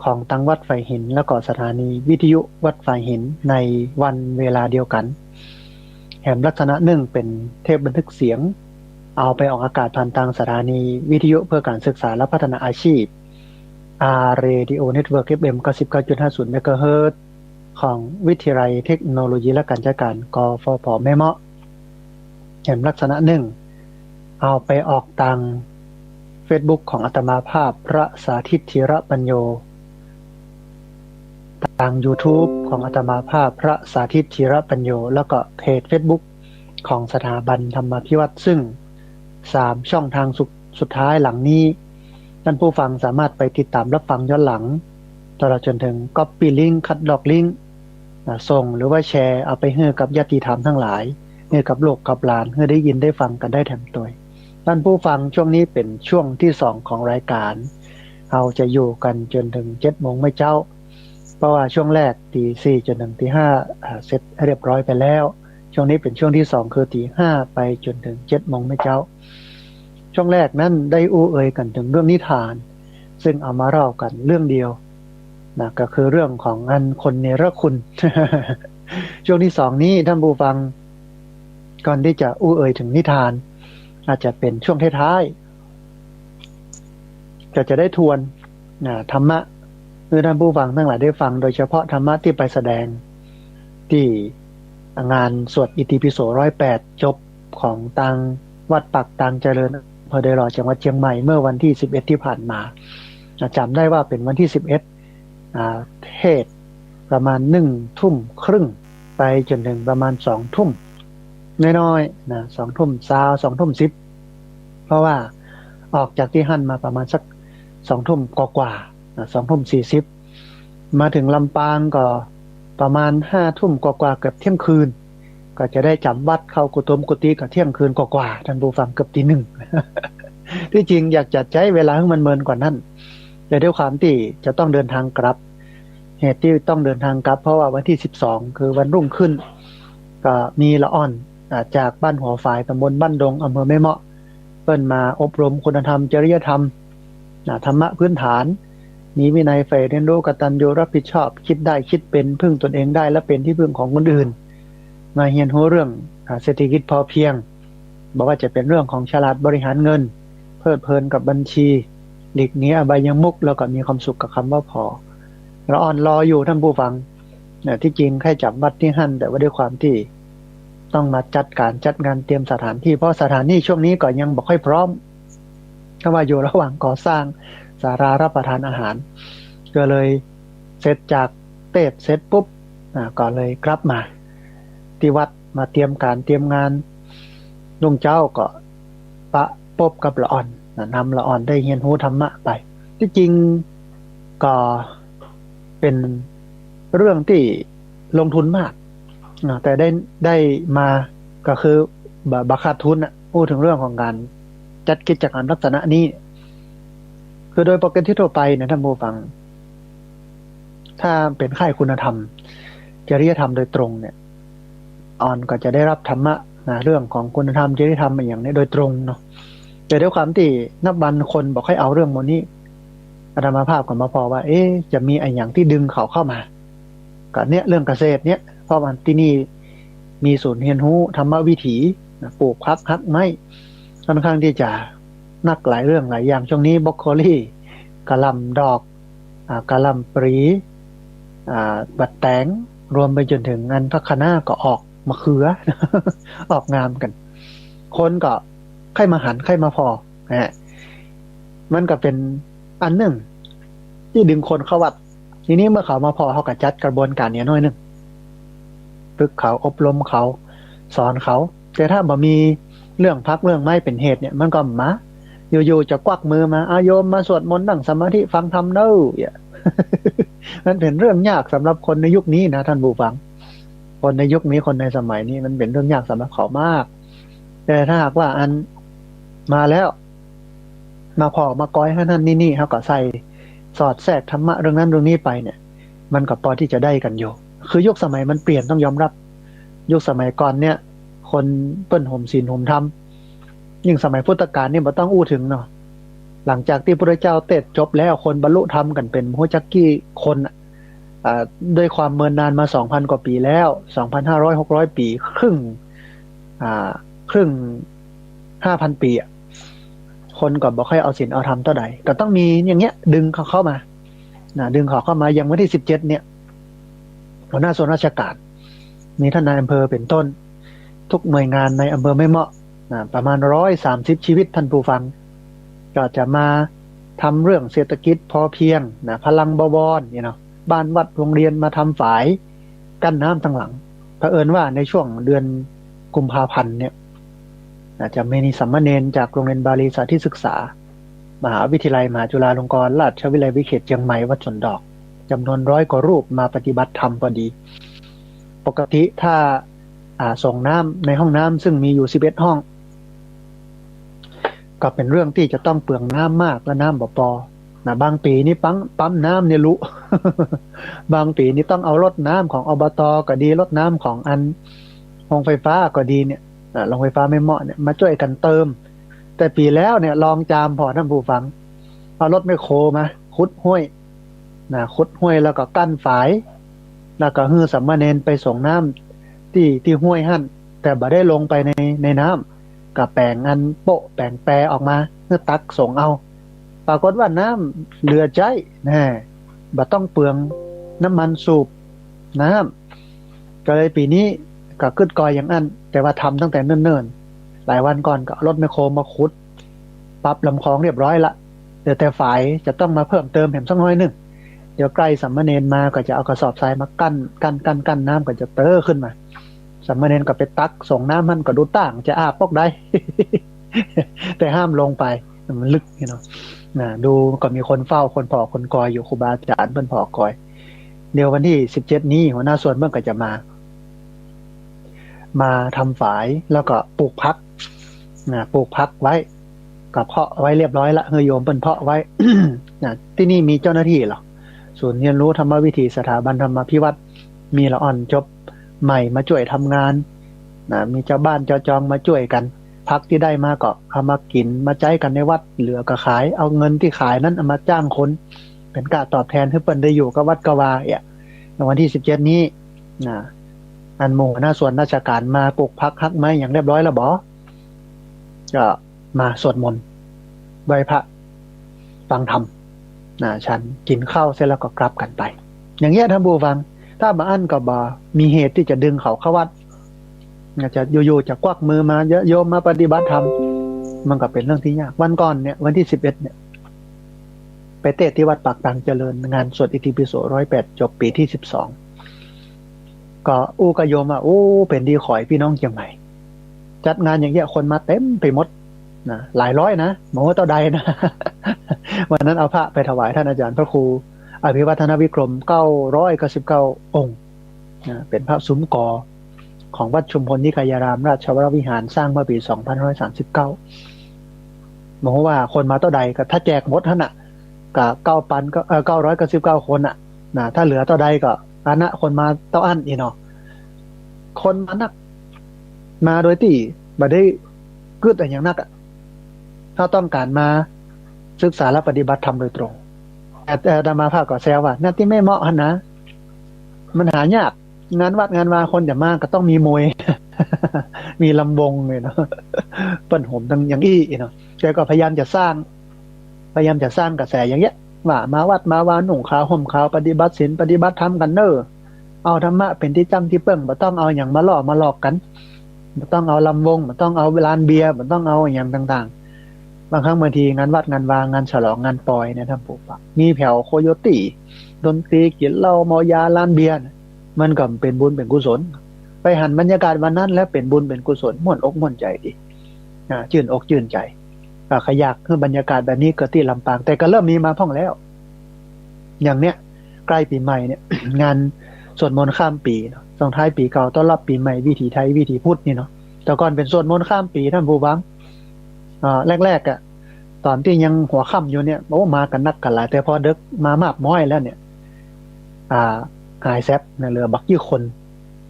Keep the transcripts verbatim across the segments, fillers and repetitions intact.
ของตังวัดฝายหิน แล้วก็สถานีวิทยุวัดฝายหินในวันเวลาเดียวกั๋น แหมลักษณะนึ่งเป๋นเทปบันทึกเสียง เอาไปออกอากาศผ่านตางสถานีวิทยุเพื่อการศึกษาและพัฒนาอาชีพ อาร์ Radio Network เอฟ เอ็ม เก้าสิบเก้าจุดห้าศูนย์ เมกะเฮิรตซ์ ของวิทยาลัยเทคโนโลยีและการจัดการ กฟผ แม่เมาะ แหมลักษณะนึ่ง เอาไปออกตางเฟซบุ๊กของอาตมาภาพพระสาธิตธีระปัญโญ ตางยูทูบของอาตมาภาพพระสาธิตธีระปัญโญ แล้วก็เพจเฟซบุ๊กของสถาบันธรรมาภิวัฒน์ ซึ่งสามช่องทางสุด สุดท้ายหลังนี้ ท่านผู้ฟังสามารถไปติดตามรับฟังย้อนหลัง ตลอดจนเถิงก๊อปปี้ลิงก์ คัดลอกลิงก์ อ่า ส่งหรือว่าแชร์เอาไปหื้อกับญาติธรรมทั้งหลาย หื้อกับลูกกับหลาน หื้อได้ยินได้ฟังกั๋นได้แถมตวย ท่านผู้ฟัง ช่วงนี้เป๋นช่วงตี้สองของรายก๋าน เฮาจะอยู่กั๋นจนเถิงเจ็ดโมงเมื่อเจ๊า เพราะว่าช่วงแรกตีสี่จนเถิงตีห้า อ่า เสร็จเรียบร้อยไปแล้ว ช่วงนี้เป๋นช่วงตี้สอง คือตีห้าไปจนเถิงเจ็ดโมงเมื่อเจ๊า ช่วงแรกนั้นได้อู้เอ่ยกั๋นเถิงเรื่องนิทาน ซึ่งเอามาเล่ากั๋นเรื่องเดียวนะ ก็คือเรื่องของอันคนเนรคุณ ช่วงตี้สองนี้ท่านผู้ฟัง ก่อนตี้จะอู้เอ่ยเถิงนิทาน อาจจะเป๋นช่วงท้ายๆ ก็จะได้ทวนนะ ธรรมะ หื้อท่านผู้ฟังทั้งหลายได้ฟัง โดยเฉพาะธรรมะตี้ไปแสดงตี้งานสวดอิติปิโสร้อยแปดจบของตางวัดปากตางเจริญ อำเภอดอยหล่อ จังหวัดเชียงใหม่ เมื่อวันตี้สิบเอ็ดตี้ผ่านมา อ่า จ๋ำได้ว่าเป๋นวันตี้สิบเอ็ด อ่า เทศน์ประมาณหนึ่งทุ่มครึ่ง ไปจนเถิงประมาณสองทุ่มน้อยๆ นะ สองทุ่มซาว สองทุ่มสิบ เพราะว่าออกจากตี้หั้นมาประมาณสักสองทุ่มกว่าๆ นะ สองทุ่มสี่สิบ มาเถิงลำปางก็ประมาณห้าทุ่มกว่าๆ เกือบเที่ยงคืน ก็จะได้จ๋ำวัตรเข้ากุฏิกุฏิก็เที่ยงคืนกว่าๆ ท่านผู้ฟัง เกือบตีหนึ่ง ตี้จริงอยากจะใจ๊เวลาหื้อมันเมินกว่านั้น แต่ด้วยความตี้จะต้องเดินทางกลับ เหตุตี้ต้องเดินทางกลับ เพราะว่าวันตี้สิบสอง คือวันรุ่งขึ้น ก็มีละอ่อน อ่า จากบ้านหัวฝาย ตำบลบ้านดง อำเภอแม่เมาะ เปิ้นมาอบรมคุณธรรม จริยธรรม อ่า ธรรมะพื้นฐาน มีวินัยใฝ่เรียนรู้ กตัญญูรับผิดชอบ คิดได้คิดเป๋น พึ่งตนเองได้และเป๋นที่พึ่งของคนอื่น มาเฮียนฮู้เรื่อง อ่า เศรษฐกิจพอเพียง บ่ว่าจะเป๋นเรื่องของฉลาดบริหารเงิน เพลิดเพลินกับบัญชี หลีกหนีอบายมุข แล้วก็มีความสุขกับคำว่าพอ ละอ่อนรออยู่ท่านผู้ฟัง เนี่ย ตี้จริงใค่จ๋ำวัตรตี้หั้น แต่ว่าด้วยความตี้ต้องมาจัดก๋านจัดงานเตรียมสถานตี้ เพราะสถานตี้ช่วงนี้ก็ยังบ่ค่อยพร้อม เพราะว่าอยู่ระหว่างก่อสร้างศาลารับประทานอาหาร ก็เลยเสร็จจากเตสน์เสร็จปุ๊บ อ่า ก็เลยกลับมาตี้วัด มาเตรียมก๋านเตรียมงาน รุ่งเจ๊าก็ปะปบกับละอ่อนนะ นำละอ่อนได้เฮียนฮู้ธรรมะไป ตี้จริงก็เป๋นเรื่องตี้ลงทุนมากนะ แต่ได้ ได้มาก็คือบ่ บ่ขาดทุนน่ะ อู้เถิงเรื่องของก๋านจัดกิจกรรมลักษณะนี้ คือโดยปกติทั่วไปเนี่ยท่านผู้ฟัง ถ้าเป๋นค่ายคุณธรรม จริยธรรมโดยตรงเนี่ย อ่อนก็จะได้รับธรรมะนะ เรื่องของคุณธรรม จริยธรรมอะหยังเนี่ยโดยตรงเนาะ แต่ด้วยความตี้นับวันคนบ่ค่อยเอาเรื่องหมู่นี้ อาตมาภาพก็มาผ่อว่า เอ๊ะ จะมีอะหยังตี้ดึงเขาเข้ามา ก็เนี่ยเรื่องเกษตรเนี่ย เพราะว่าตี้นี่มีศูนย์เฮียนฮู้ธรรมวิถีนะ ปลูกผักฮักไม้ ค่อนข้างตี้จะนักหลายเรื่องหลายอย่าง ช่วงนี้บรอกโคลี กะหล่ำดอก อ่า กะหล่ำปลี อ่า บักแตง รวมไปจนเถิงอันผักคะน้าก็ออก มะเขือ ออกงามกั๋น คนก็ใค่มาหันใค่มาผ่อนะฮะ มันก็เป๋นอันนึ่งตี้ดึงคนเข้าวัด ทีนี้เมื่อเขามาผ่อ เฮาก็จัดกระบวนก๋านเนี่ยหน้อยนึ่ง ฝึกเขา อบรมเขา สอนเขา แต่ถ้าบ่มีเรื่องผักเรื่องไม้เป๋นเหตุเนี่ย มันก็มา อยู่ๆ จะกวักมือมา อ่ะ โยมมาสวดมนต์นั่งสมาธิฟังธรรมเน่อ เนี่ย มันเป๋นเรื่องยากสำหรับคนในยุคนี้นะท่านผู้ฟัง คนในยุคนี้ คนในสมัยนี้ มันเป๋นเรื่องยากสำหรับเขามาก แต่ถ้าหากว่าอันมาแล้ว มาผ่อมากอยหั้นๆ นี่ๆ เฮาก็ใส่สอดแทรกธรรมะเรื่องนั้นเรื่องนี้ไปเนี่ย มันก็ปอตี้จะได้กั๋นอยู่ คือยุคสมัยมันเปลี่ยน ต้องยอมรับ ยุคสมัยก่อนเนี่ย คนเปิ้นห่มศีลห่มธรรม ยิ่งสมัยพุทธกาลนี่บ่ต้องอู้เถิงเนาะ หลังจากตี้พระพุทธเจ้าเตสน์จบแล้ว คนบรรลุธรรมกั๋นเป๋นบ่ฮู้จักกี่คนน่ะ อ่า ด้วยความเมินนานมาสองพันกว่าปี๋แล้ว สองพันห้าร้อย หกร้อยปี๋ ครึ่ง อ่า ครึ่ง ห้าพันปี๋อะ คนก็บ่ค่อยเอาศีลเอาธรรมเต้าใด ก็ต้องมีอย่างเงี้ย ดึงเขาเข้ามา นะ ดึงเขาเข้ามา อย่างวันตี้สิบเจ็ดเนี่ย หัวหน้าส่วนราชก๋าน มีต้านนายอำเภอเป๋นต้น กู้หน่วยงานในอำเภอแม่เมาะ นะ ประมาณร้อยสามสิบชีวิต ต้านผู้ฟัง ก็จะมาทำเรื่องเศรษฐกิจพอเพียง นะ พลังบวรเนี่ยเนาะ บ้านวัดโฮงเฮียนมาทำฝายกั้นน้ำตังหลัง เผอิญว่าในช่วงเดือนกุมภาพันธ์เนี่ย นะ จะมีสามเณรจากโฮงเฮียนบาลีสาธิตศึกษา มหาวิทยาลัยมหาจุฬาลงกรณราชวิทยาลัยวิเขตเจียงใหม่วัดสวนดอก จ๋ำนวนร้อยกว่ารูปมาปฏิบัติธรรมพอดี ปกติถ้า อ่า ส่งน้ำในห้องน้ำซึ่งมีอยู่สิบเอ็ดห้อง ก็เป๋นเรื่องตี้จะต้องเปลืองน้ำมากและน้ำบ่ปอ นะ บางปี๋นี่ปั๊ม ปั๊มน้ำเนี่ยลุ บางปี๋นี่ต้องเอารถน้ำของ อบต. ก็ดี รถน้ำของอันโฮงไฟฟ้าก็ดีเนี่ย อ่า โฮงไฟฟ้าแม่เมาะเนี่ย มาจ้วยกั๋นเติม แต่ปี๋แล้วเนี่ย ลองจามผ่อ ต้านผู้ฟัง เอารถแมคโครมาขุดห้วย นะ ขุดห้วยแล้วก็กั้นฝาย แล้วก็หื้อสามเณรไปส่งน้ำตี้ ตี้ห้วยหั้น แต่บ่ได้ลงไปใน ในน้ำ ก็แป๋งอันโป๊ะแป๋งแปออกมา หื้อตักส่งเอา ปรากฏว่าน้ำเหลือใจ๊ นะ บ่ต้องเปลืองน้ำมันสูบน้ำ ก็เลยปี๋นี้ก็กึ๊ดกอยอย่างอั้น แต่ว่าทำตั้งแต่เนิ่นๆ หลายวันก่อนก็เอารถแมคโครมาขุด ปรับลำคลองเรียบร้อยละ เหลือแต่ฝายจะต้องมาเพิ่มเติมแหมสักหน้อยนึ่ง เดี๋ยวใกล้สามเณรมาก็จะเอากระสอบทรายมากั้น กั้น กั้น กั้น น้ำก็จะเต๊อะขึ้นมา สามเณรก็ไปตักส่งน้ำหั้นก็ดูต่างจะอาบปอกใด แต่ห้ามลงไป มันลึกนี่เนาะ นะ ดูก็มีคนเฝ้า คนผ่อคนกอยอยู่ ครูบาอาจ๋ารย์เปิ้นผ่อกอย เดี๋ยววันตี้สิบเจ็ดนี้หัวหน้าส่วนเปิ้นก็จะมา มาทำฝายแล้วก็ปลูกผัก นะ ปลูกผักไว้ ก็เพาะไว้เรียบร้อยละ หื้อโยมเปิ้นเพาะไว้ นะ ตี้นี่มีเจ้าหน้าตี้เหรอ ศูนย์เฮียนฮู้ธรรมวิถี สถาบันธรรมาภิวัฒน์ มีละอ่อนจบใหม่มาจ้วยทำงาน นะ มีจาวบ้านจาวจองมาจ้วยกั๋น ผักตี้ได้มาก็เอามากิ๋น มาใจ๊กั๋นในวัด เหลือก็ขาย เอาเงินตี้ขายนั้นเอามาจ้างคน เป๋นก้าตอบแทนหื้อเปิ้นได้อยู่กับวัดกับวา เอี้ย วันตี้สิบเจ็ดนี้ นะ อันหมู่หัวหน้าส่วนราชก๋านมาปลูกผักฮักไม้อย่างเรียบร้อยแล้วบ่ ก็มาสวดมนต์ ไหว้พระ ฟังธรรม นะ ฉันกิ๋นข้าวเสร็จแล้วก็กลับกั๋นไป อย่างเงี้ย ต้านผู้ฟัง ถ้าบ่อั้นก็บ่มีเหตุตี้จะดึงเขาเข้าวัด อาจจะอยู่ๆ จะกวักมือมา เยอะ โยมมาปฏิบัติธรรม มันก็เป๋นเรื่องตี้ยาก วันก่อนเนี่ย วันตี้สิบเอ็ดเนี่ย ไปเตสน์ตี้วัดปากตางเจริญ งานสวดอิติปิโสร้อยแปด จบปี๋ตี้สิบสอง ก็อู้กับโยมว่า โอ้ เป๋นดีขอยปี้น้องเจียงใหม่ จัดงานอย่างเงี้ย คนมาเต็มไปหมด นะ หลายร้อยนะ บ่ฮู้เต้าใดนะ วันนั้นเอาพระไปถวายต้านอาจ๋ารย์พระครูอภิวัฒนวิกรม เก้าร้อยเก้าสิบเก้าองค์ นะ เป๋นพระสุมกอของวัดชุมพลนิกายารามราชวรวิหาร สร้างเมื่อปี๋สองพันห้าร้อยสามสิบเก้า บ่ฮู้ว่าคนมาเต้าใด ก็ถ้าแจกหมดหั้นน่ะ ก็เก้าปันก็ เอ่อ เก้าร้อยเก้าสิบเก้าคนน่ะ นะ ถ้าเหลือเต้าใดก็อันน่ะ คนมาเต้าอั้นอี้เนาะ คนมานัก มาโดยตี้บ่ได้กึ๊ดอะหยังนักอะ เฮาต้องก๋านมาศึกษาและปฏิบัติธรรมโดยตรง แต่ แต่อาตมาภาพก็แซวว่า นะ ตี้แม่เมาะหั้นนะ มันหายาก งานวัดงานวาคนจะมาก็ต้องมีมวย มีลำวงเนี่ยเนาะ เปิ้นโหมตังอย่างอี้เนาะ แต่ก็พยายามจะสร้าง พยายามจะสร้างกระแสอย่างเงี้ย ว่ามาวัดมาวานุ่งขาวห่มขาว ปฏิบัติศีลปฏิบัติธรรมกั๋นเน่อ เอาธรรมะเป๋นตี้จั้งตี้เปิ้ง บ่ต้องเอาหยังมาล่อมาหลอกกั๋น บ่ต้องเอาลำวง บ่ต้องเอาลานเบียร์ บ่ต้องเอาอะหยังต่างๆ บางครั้งบางทีงานวัดงานวางานฉลองงานปอยเนี่ย ต้านผู้ฟัง มีแผวโคโยตี้ ดนตรี กิ๋นเหล้าเมายา ลานเบียร์น่ะ มันก็เป๋นบุญเป๋นกุศล ไปหันบรรยากาศวันนั้นแล้วเป๋นบุญเป๋นกุศล ม่วนอกม่วนใจ๋ดี อ่า จื้นอกจื้นใจ๋ อ่า ใผอยากหื้อบรรยากาศแบบนี้เกิดตี้ลำปาง แต่ก็เริ่มมีมาพ่องแล้ว อย่างเนี้ย ใกล้ปี๋ใหม่เนี่ย งานสวดมนต์ข้ามปี๋เนาะ ส่งท้ายปี๋เก่า ต้อนรับปี๋ใหม่ วิถีไทย วิถีพุทธนี่เนาะ แต่ก่อนเป๋นสวดมนต์ข้ามปี๋ ต้านผู้ฟัง อ่า แรกๆ อะ ต๋อนตี้ยังหัวค่ำอยู่เนี่ย โอ้ มากั๋นนักกั๋นหลาย แต่พอเดิ็กมามาบม้อยแล้วเนี่ย อ่า หายแซบนะ เหลือบ่กี่คน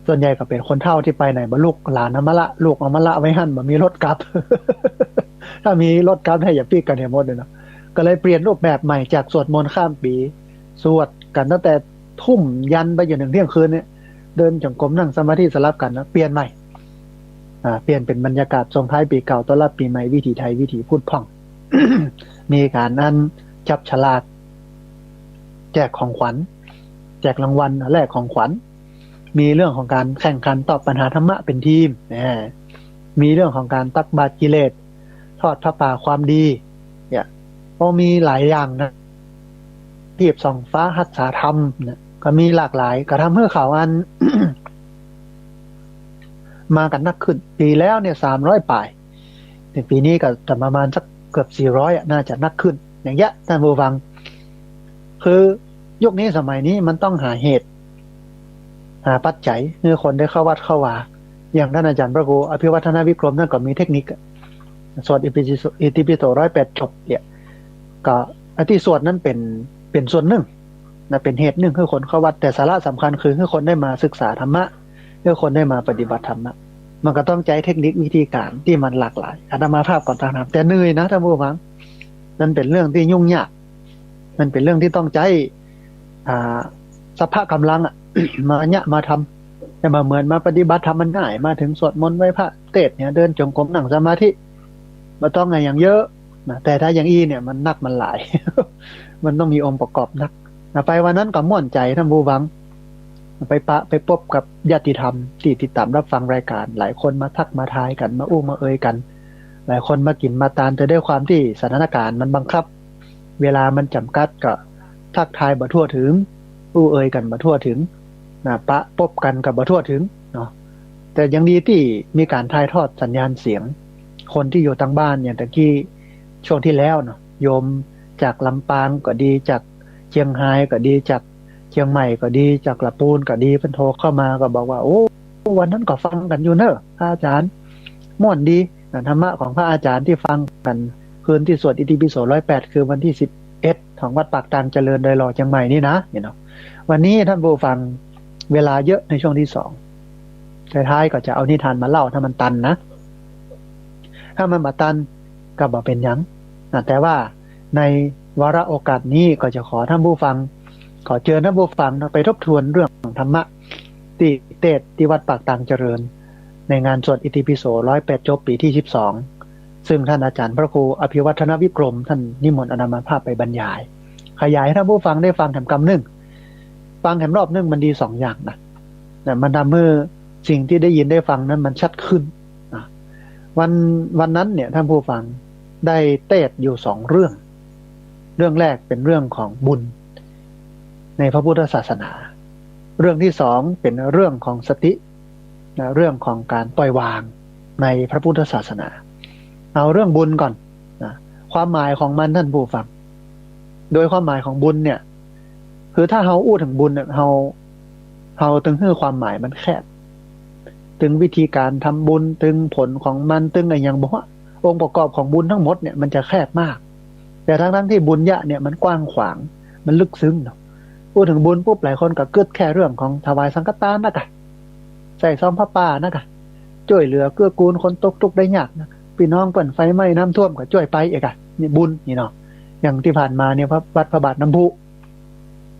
ส่วนใหญ่ก็เป๋นคนเฒ่าตี้ไปไหนบ่ ลูกหลานเอามาละ ลูกเอามาละไว้หั้น บ่มีรถกลับ ถ้ามีรถกลับเนี่ย อย่าปิ๊กกั๋นเหียหมดเลยเนาะ ก็เลยเปลี่ยนรูปแบบใหม่จากสวดมนต์ข้ามปี๋ สวดกั๋นตั้งแต่ทุ่มยันไปจนถึงเที่ยงคืนเนี่ย เดินจงกรมนั่งสมาธิสลับกั๋นนะ เปลี่ยนใหม่ อ่า เปลี่ยนเป๋นบรรยากาศส่งท้ายปี๋เก่าต้อนรับปี๋ใหม่ วิถีไทยวิถีพุทธพ่อง มีก๋านอันจับฉลาก แจกของขวัญ แจกรางวัล แลกของขวัญ มีเรื่องของก๋านแข่งขันตอบปัญหาธรรมะเป๋นทีม นะ มีเรื่องของก๋านตักบาตรกิเลส ทอดผ้าป่าความดี เนี่ย โอ้ มีหลายอย่างนะ ทีบส่องฟ้าฮักษาธรรมเนี่ย ก็มีหลากหลาย ก็ทำหื้อเขาอัน มากั๋นนักขึ้น ปี๋แล้วเนี่ย สามร้อยป๋าย แต่ปี๋นี้ก็จะประมาณสักเกือบ สี่ร้อยอะ น่าจะนักขึ้น อย่างเงี้ย ท่านผู้ฟัง คือยุคนี้สมัยนี้มันต้องหาเหตุ หาปัจจัย หื้อคนได้เข้าวัดเข้าวา อย่างต้านอาจ๋ารย์พระครูอภิวัฒนวิกรม ต้านก็มีเทคนิคอะ สวดอิติปิโส อิติปิโสร้อยแปดจบเนี่ย ก็ไอ้ตี้สวดนั้นเป๋น เป๋นส่วนนึ่งนะ เป๋นเหตุนึ่งหื้อคนเข้าวัด แต่สาระสำคัญคือหื้อคนได้มาศึกษาธรรมะ หื้อคนได้มาปฏิบัติธรรมะ มันก็ต้องใจ๊เทคนิควิธีก๋านตี้มันหลากหลาย อาตมาภาพก็ตางหาก แต่เหนื่อยนะท่านผู้ฟัง มันเป๋นเรื่องตี้ยุ่งยาก มันเป๋นเรื่องตี้ต้องใจ๊ อ่า สัพพะก๋ำลังอะ มาเยียะมาทำ แต่บ่เหมือนมาปฏิบัติธรรมมันง่าย มาเถิงสวดมนต์ไหว้พระเตสน์เนี่ย เดินจงกรมนั่งสมาธิ บ่ต้องอะหยังเยอะนะ แต่ถ้าอย่างอี้เนี่ยมันนักมันหลาย มันต้องมีองค์ประกอบนักนะ ไปวันนั้นก็ม่วนใจ๋ท่านผู้ฟัง ไปปะ ไปปบกับญาติธรรมตี้ติดต๋ามรับฟังรายก๋าน หลายคนมาทักมาทายกั๋น มาอู้มาเอยกั๋น หลายคนมากิ๋นมาตาน แต่ด้วยความตี้สถานก๋ารณ์มันบังคับ เวลามันจ๋ำกัด ก็ทักทายบ่ทั่วเถิง อู้เอยกั๋นบ่ทั่วเถิงนะ ปะปบกั๋นก็บ่ทั่วเถิงเนาะ แต่ยังดีตี้มีก๋านถ่ายทอดสัญญาณเสียง คนตี้อยู่ตางบ้าน อย่างตะกี้ช่วงตี้แล้วเนาะ โยมจากลำปางก็ดี จากเจียงฮายก็ดี จากเจียงใหม่ก็ดี จากละปูนก็ดี เปิ้นโทรเข้ามาก็บอกว่า โอ้ วันนั้นก็ฟังกั๋นอยู่เน่อ พระอาจ๋ารย์ ม่วนดีนะ ธรรมะของพระอาจ๋ารย์ตี้ฟังกั๋นคืนตี้สวดอิติปิโสร้อยแปด คือวันตี้สิบเอ็ด ของวัดปากตางเจริญ ดอยหล่อ เจียงใหม่นี่นะ เนี่ยเนาะ วันนี้ท่านผู้ฟังเวลาเยอะในช่วงตี้สอง ท้ายๆ ก็จะเอานิทานมาเล่า ถ้ามันตันนะ ถ้ามันบ่ตันก็บ่เป๋นหยังนะ แต่ว่าในวาระโอกาสนี้ก็จะขอท่านผู้ฟัง ขอเจิญท่านผู้ฟังนะ ไปทบทวนเรื่องธรรมะตี้เตสน์ตี้วัดปากตางเจริญ ในงานสวดอิติปิโสร้อยแปดจบปี๋ตี้สิบสอง ซึ่งต้านอาจ๋ารย์พระครูอภิวัฒนวิกรม ต้านนิมนต์อาตมาภาพไปบรรยาย ขยายหื้อท่านผู้ฟังได้ฟังแถมกำนึ่ง ฟังแถมรอบนึ่งมันดีสองอย่างนะ นะ มันทำหื้อสิ่งตี้ได้ยินได้ฟังนั้นมันชัดขึ้นนะ วัน วันนั้นเนี่ยท่านผู้ฟังได้เตสน์อยู่สองเรื่อง เรื่องแรกเป๋นเรื่องของบุญในพระพุทธศาสนา เรื่องตี้สองเป๋นเรื่องของสตินะ เรื่องของก๋านปล่อยวางในพระพุทธศาสนา เอาเรื่องบุญก่อนนะ ความหมายของมันท่านผู้ฟัง โดยความหมายของบุญเนี่ย คือถ้าเฮาอู้เถิงบุญเนี่ย เฮา เฮาตึงหื้อความหมายมันแคบ ตึงวิธีก๋านทำบุญ ตึงผลของมัน ตึงอะหยังบ่ฮู้ องค์ประกอบของบุญทั้งหมดเนี่ยมันจะแคบมาก แต่ทั้งๆ ตี้บุญเยียะเนี่ยมันกว้างขวาง มันลึกซึ้งเนาะ อู้เถิงบุญปุ๊บ หลายคนก็กึ๊ดแค่เรื่องของถวายสังฆทานนะก่ะ ใส่ซองผ้าป่านะก่ะ จ้วยเหลือเกื้อกูลคนตกทุกข์ได้ยากนะ ปี้น้องเปิ้นไฟไหม้น้ำท่วมก็จ้วยไปเอกอะ นี่บุญนี่เนาะ อย่างตี้ผ่านมาเนี่ย วัดพระบาทน้ำพุ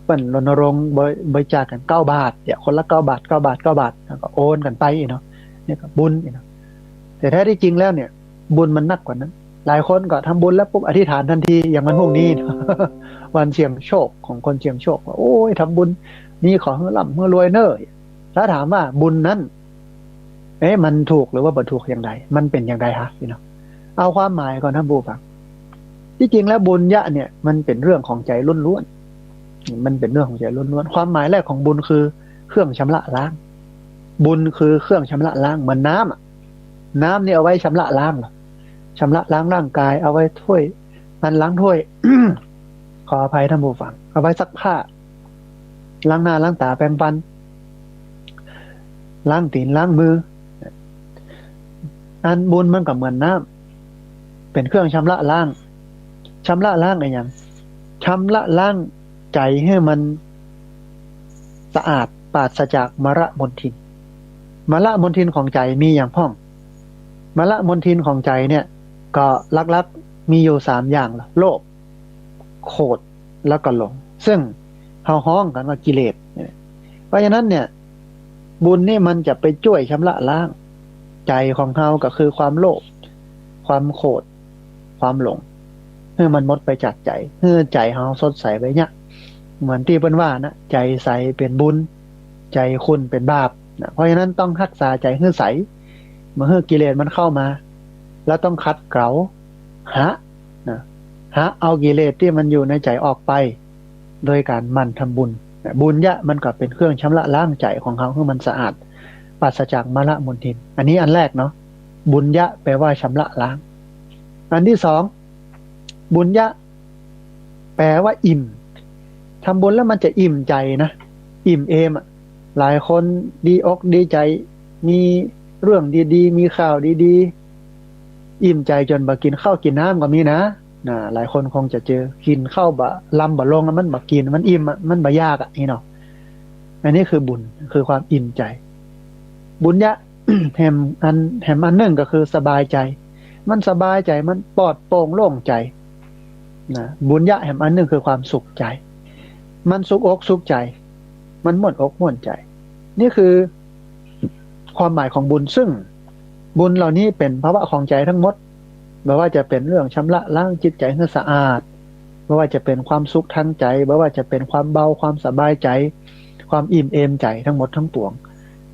เปิ้นรณรงค์บริ บริจาคกั๋นเก้าบาทเนี่ย คนละเก้าบาท เก้าบาท เก้าบาท แล้วก็โอนกั๋นไปเนาะ เนี่ยก็บุญเนาะ แต่แท้ตี้จริงแล้วเนี่ย บุญมันนักกว่านั้น หลายคนก็ทำบุญแล้วปุ๊บอธิษฐานทันที อย่างวันพรุ่งนี้ วันเสี่ยงโชคของคนเสี่ยงโชค ว่า โอ้ย ทำบุญนี้ขอหื้อร่ำหื้อรวยเน่อ ถ้าถามว่าบุญนั้น เอ๊ะ มันถูกหรือว่าบ่ถูกอย่างใด มันเป๋นอย่างใดฮะพี่น้อง เอาความหมายก่อนท่านผู้ฟัง ตี้จริงแล้วบุญเยียะเนี่ยมันเป๋นเรื่องของใจ๋ล้วนๆ มันเป๋นเรื่องของใจ๋ล้วนๆ ความหมายแรกของบุญคือเครื่องชำระล้าง บุญคือเครื่องชำระล้าง เหมือนน้ำอะ น้ำนี่เอาไว้ชำระล้างเหรอ ชำระล้างร่างกาย เอาไว้ถ้วย อันล้างถ้วย ขออภัยท่านผู้ฟัง เอาไว้ซักผ้า ล้างหน้าล้างต๋าแปรงฟัน ล้างตี๋นล้างมือ อันบุญมันก็เหมือนน้ำ เป๋นเครื่องชำระล้าง ชำระล้างอะหยัง ชำระล้างใจ๋หื้อมันสะอาดปราศจากมลมลทิน มลมลทินของใจ๋มีอะหยังพ่อง มลมลทินของใจ๋เนี่ย ก็หลักๆ มีอยู่สามอย่างละ โลภ โขดแล้วก็หลง ซึ่งเฮาฮ้องกั๋นว่ากิเลส เพราะฉะนั้นเนี่ย บุญนี่มันจะไปจ้วยชำระล้างใจ๋ของเฮา ก็คือความโลภ ความโขด ความหลง หื้อมันหมดไปจากใจ๋ หื้อใจ๋เฮาสดใสไปเนี่ย เหมือนตี้เปิ้นว่านะ ใจ๋ใสเป๋นบุญ ใจ๋ขุ่นเป๋นบาปนะ เพราะฉะนั้นต้องฮักษาใจ๋หื้อใส บ่หื้อกิเลสมันเข้ามา แล้วต้องขัดเกลา หะ นะ หะเอากิเลสตี้มันอยู่ในใจ๋ออกไป โดยก๋านหมั่นทำบุญนะ บุญญะมันก็เป๋นเครื่องชำระล้างใจ๋ของเฮาหื้อมันสะอาด ปราศจากมลมลทิน อันนี้อันแรกเนาะ บุญญะแปลว่าชำระล้าง อันตี้สอง บุญญะ แปลว่าอิ่ม ทำบุญแล้วมันจะอิ่มใจ๋นะ อิ่มเอมอะ หลายคนดีอกดีใจ๋ มีเรื่องดีๆ มีข่าวดีๆ อิ่มใจ๋จ๋นบ่กิ๋นข้าวกิ๋นน้ำก็มีนะ นะ หลายคนคงจะเจอ กิ๋นข้าวบ่ ลำบ่ลงอะ มันบ่กิ๋น มันอิ่มอะ มันบ่อยากอะ นี่เนาะ อันนี้คือบุญ คือความอิ่มใจ๋ บุญญะ แหมอัน แหมอันนึ่งก็คือสบายใจ๋ มันสบายใจ๋ มันปลอดโปร่งโล่งใจ๋นะ บุญญะแหมอันนึ่งคือความสุขใจ๋ มันสุขอกสุขใจ๋ มันม่วนอกม่วนใจ๋ นี่คือความหมายของบุญ ซึ่งบุญเหล่านี้เป๋นภาวะของใจ๋ทั้งหมด บ่ว่าจะเป๋นเรื่องชำระล้างจิตใจ๋หื้อสะอาด บ่ว่าจะเป๋นความสุขทางใจ๋ บ่ว่าจะเป๋นความเบา ความสบายใจ๋ ความอิ่มเอมใจ๋ ทั้งหมดทั้งปวง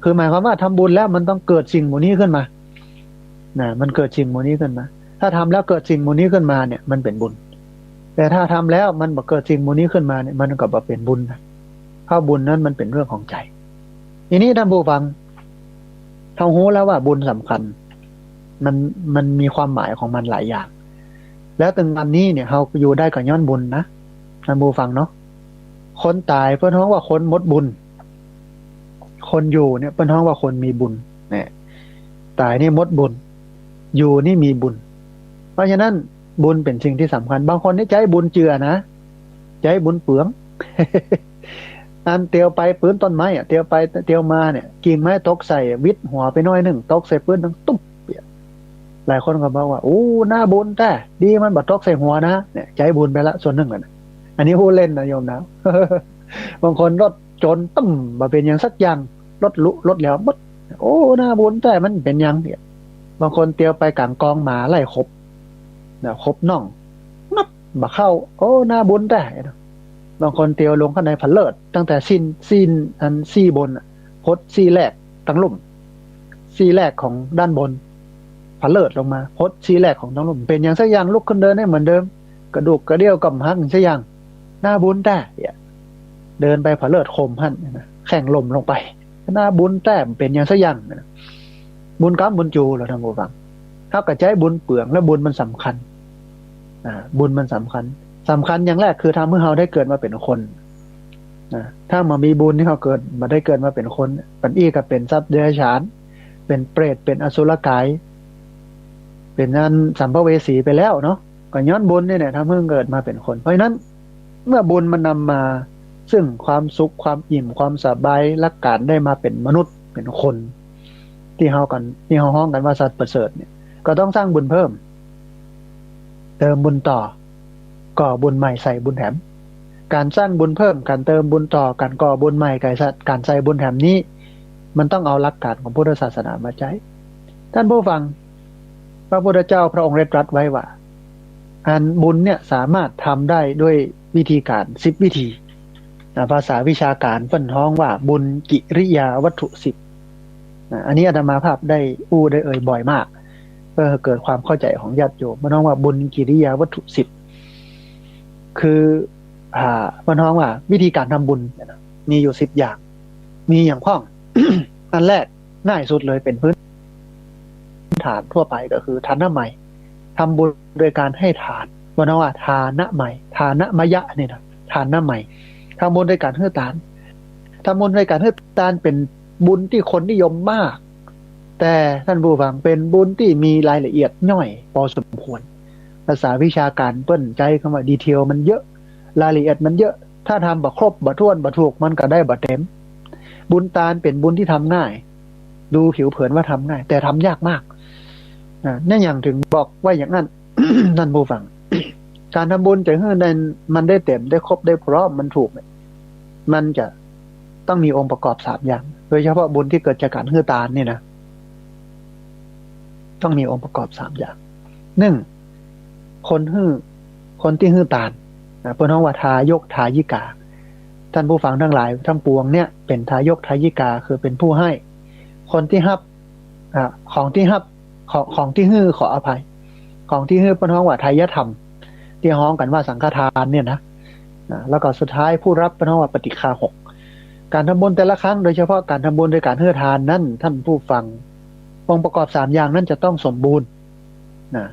คือหมายความว่าทำบุญแล้วมันต้องเกิดสิ่งหมู่นี้ขึ้นมา นะ มันเกิดสิ่งหมู่นี้ขึ้นมา ถ้าทำแล้วเกิดสิ่งหมู่นี้ขึ้นมาเนี่ย มันเป๋นบุญ แต่ถ้าทำแล้วมันบ่เกิดสิ่งหมู่นี้ขึ้นมาเนี่ย มันก็บ่เป๋นบุญนะ เพราะบุญนั้นมันเป๋นเรื่องของใจ๋ ทีนี้ท่านผู้ฟัง เฮาฮู้แล้วว่าบุญสำคัญ มัน มันมีความหมายของมันหลายอย่าง แล้วเถิงวันนี้เนี่ย เฮาอยู่ได้ก็ย้อนบุญนะ ท่านผู้ฟังเนาะ คนต๋ายเปิ้นฮ้องว่าคนหมดบุญ คนอยู่เนี่ยเปิ้นฮ้องว่าคนมีบุญ เนี่ย ต๋ายนี่หมดบุญ อยู่นี่มีบุญ เพราะฉะนั้นบุญเป๋นสิ่งตี้สำคัญ บางคนนี่ใจ๊บุญเจือนะ ใจ๊บุญเปือง อันเตียวไปปื๊นต้นไม้อะ เตียวไปเตียวมาเนี่ย กิ่งไม้ตกใส่ หวิดหัวไปหน้อยนึ่ง ตกใส่ปื๊นดังตุ๊บเนี่ย หลายคนก็บอกว่า โอ้ หน้าบุญแต๊ ดีมันบ่ตกใส่หัวนะ เนี่ย ใจ๊บุญไปละส่วนนึ่งแล้วนะ อันนี้ฮู้เล่นนะโยมนะ บางคนรถจนตึ้ม บ่เป๋นหยังสักอย่าง รถหลุ รถแหลวหมด โอ้ หน้าบุญแต๊ มันเป๋นหยังเนี่ย บางคนเตียวไปก๋างกองหมาไล่ขบนะ ขบน่อง งับ บ่เข้า โอ้ หน้าบุญแต๊ บางคนเตียวลงข้างในผะเลิด ตั้งแต่ซี้น ซี้นอันซี่บนอะ พดซี่แรกตังลุ่ม ซี่แรกของด้านบน ผะเลิดลงมา พดซี่แรกของตังลุ่ม เป๋นหยังสักอย่าง ลุกขึ้นเดินได้เหมือนเดิม กระดูกกระเดี้ยวก็บ่หักสักอย่าง หน้าบุญแต๊เนี่ย เดินไปผะเลิดขมหั้นนะ แข้งล้มลงไป หน้าบุญแต๊ เป๋นหยังสักอย่างนะ บุญกำบุญจู๋เหรอท่านผู้ฟัง เฮาก็ใจ๊บุญเปือง แล้วบุญมันสำคัญ อ่า บุญมันสำคัญ สำคัญอย่างแรกคือทำหื้อเฮาได้เกิดมาเป๋นคน นะ ถ้าบ่มีบุญนี่เฮาเกิด บ่ได้เกิดมาเป๋นคน ปันอี้ก็เป๋นสัตว์เดรัจฉาน เป๋นเปรต เป๋นอสุรกาย เป๋นอันสัมภเวสีไปแล้วเนาะ ก็ย้อนบุญนี่แหละทำหื้อเกิดมาเป๋นคน เพราะฉะนั้น เมื่อบุญมันนำมาซึ่งความสุข ความอิ่ม ความสบาย และก๋านได้มาเป๋นมนุษย์ เป๋นคน ตี้เฮากั๋น ตี้เฮาฮ้องกั๋นว่าสัตว์ประเสริฐเนี่ย ก็ต้องสร้างบุญเพิ่ม เติมบุญต่อ ก่อบุญใหม่ใส่บุญแถม ก๋านสร้างบุญเพิ่ม ก๋านเติมบุญต่อ ก๋านก่อบุญใหม่ ก๋านใส่ ก๋านใส่บุญแถมนี้ มันต้องเอาหลักก๋านของพุทธศาสนามาใจ๊ ท่านผู้ฟัง พระพุทธเจ้าพระองค์ได้ตรัสไว้ว่า อันบุญเนี่ยสามารถทำได้ด้วยวิธีก๋านสิบวิธี นะ ภาษาวิชาก๋านเปิ้นฮ้องว่าบุญกิริยาวัตถุสิบ นะ อันนี้อาตมาภาพได้อู้ได้เอ่ยบ่อยมาก เพื่อเกิดความเข้าใจ๋ของญาติโยม เปิ้นฮ้องว่าบุญกิริยาวัตถุสิบ คือ อ่า เปิ้นฮ้องว่าวิธีก๋านทำบุญเนี่ยนะ มีอยู่สิบอย่าง มีอย่างพ่อง อันแรก ง่ายสุดเลย เป๋นพื้นฐานทั่วไปก็คือทานมัย ทำบุญโดยการให้ทาน เปิ้นฮ้องว่าทานมัย ทานมยะเนี่ยนะ ทานมัย ทำบุญโดยการหื้อตาน ทำบุญโดยการหื้อตานเป๋นบุญตี้คนนิยมมาก แต่ท่านผู้ฟัง เป๋นบุญตี้มีรายละเอียดย่อยพอสมควร ภาษาวิชาก๋านเปิ้นใจ๊กำว่าดีเทลมันเยอะ รายละเอียดมันเยอะ ถ้าทำบ่ครบ บ่ถ้วน บ่ถูก มันก็ได้บ่เต๋ม บุญตานเป๋นบุญตี้ทำง่าย ดูผิวเผินว่าทำง่าย แต่ทำยากมาก อ่า เนี่ยอย่างเถิงบอกว่าอย่างนั้น ท่านผู้ฟัง ก๋านทำบุญจะหื้อได้ มันได้เต๋ม ได้ครบ ได้พร้อม มันถูกเนี่ย มันจะต้องมีองค์ประกอบสามอย่าง โดยเฉพาะบุญตี้เกิดจากก๋านหื้อตานนี่นะ ต้องมีองค์ประกอบสามอย่าง นึ่ง คนหื้อ คนตี้หื้อตาน นะ เปิ้นฮ้องว่าทายกทายิกา ท่านผู้ฟังตังหลายตังปวงเนี่ย เป๋นทายกทายิกา คือเป๋นผู้ให้ คนตี้ฮับ อ่า ของตี้ฮับ ของ ของตี้หื้อ ขออภัย ของตี้หื้อเปิ้นฮ้องว่าไทยธรรม ตี้ฮ้องกั๋นว่าสังฆทานเนี่ยนะ อ่า แล้วก็สุดท้ายผู้ฮับเปิ้นฮ้องว่าปาฏิฆาหก ก๋านทำบุญแต่ละครั้ง โดยเฉพาะก๋านทำบุญโดยก๋านหื้อตานนั้น ท่านผู้ฟัง องค์ประกอบสามอย่างนั้นจะต้องสมบูรณ์ นะ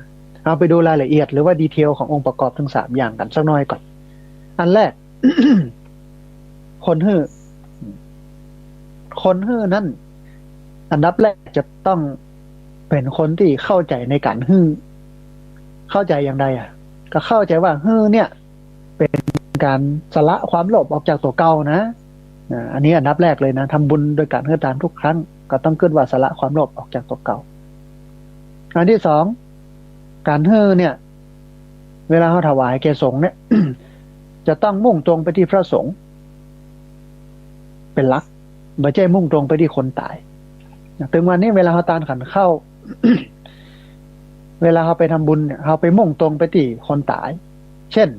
เอาไปดูรายละเอียดหรือว่าดีเทลขององค์ประกอบทั้งสามอย่างกั๋นสักหน่อยก่อน อันแรก คนหื้อ คนหื้อนั้น อันดับแรกจะต้องเป๋นคนตี้เข้าใจ๋ในก๋านหื้อ เข้าใจ๋อย่างใดอะ ก็เข้าใจ๋ว่าหื้อเนี่ย เป๋นก๋านสละความโลภออกจากตั๋วเก่านะ อ่า อันนี้อันดับแรกเลยนะ ทำบุญโดยก๋านหื้อตานทุกครั้ง ก็ต้องกึ๊ดว่าสละความโลภออกจากตั๋วเก่า อันตี้สอง ก๋านหื้อเนี่ย เวลาเฮาถวายแก่สงฆ์เนี่ย จะต้องมุ่งตรงไปตี้พระสงฆ์ เป๋นหลัก บ่ใจ้มุ่งตรงไปตี้คนต๋าย ตึงวันนี้เวลาเฮาตานขันข้าว เวลาเฮาไปทำบุญเนี่ย เฮาไปมุ่งตรงไปตี้คนต๋าย เจ้น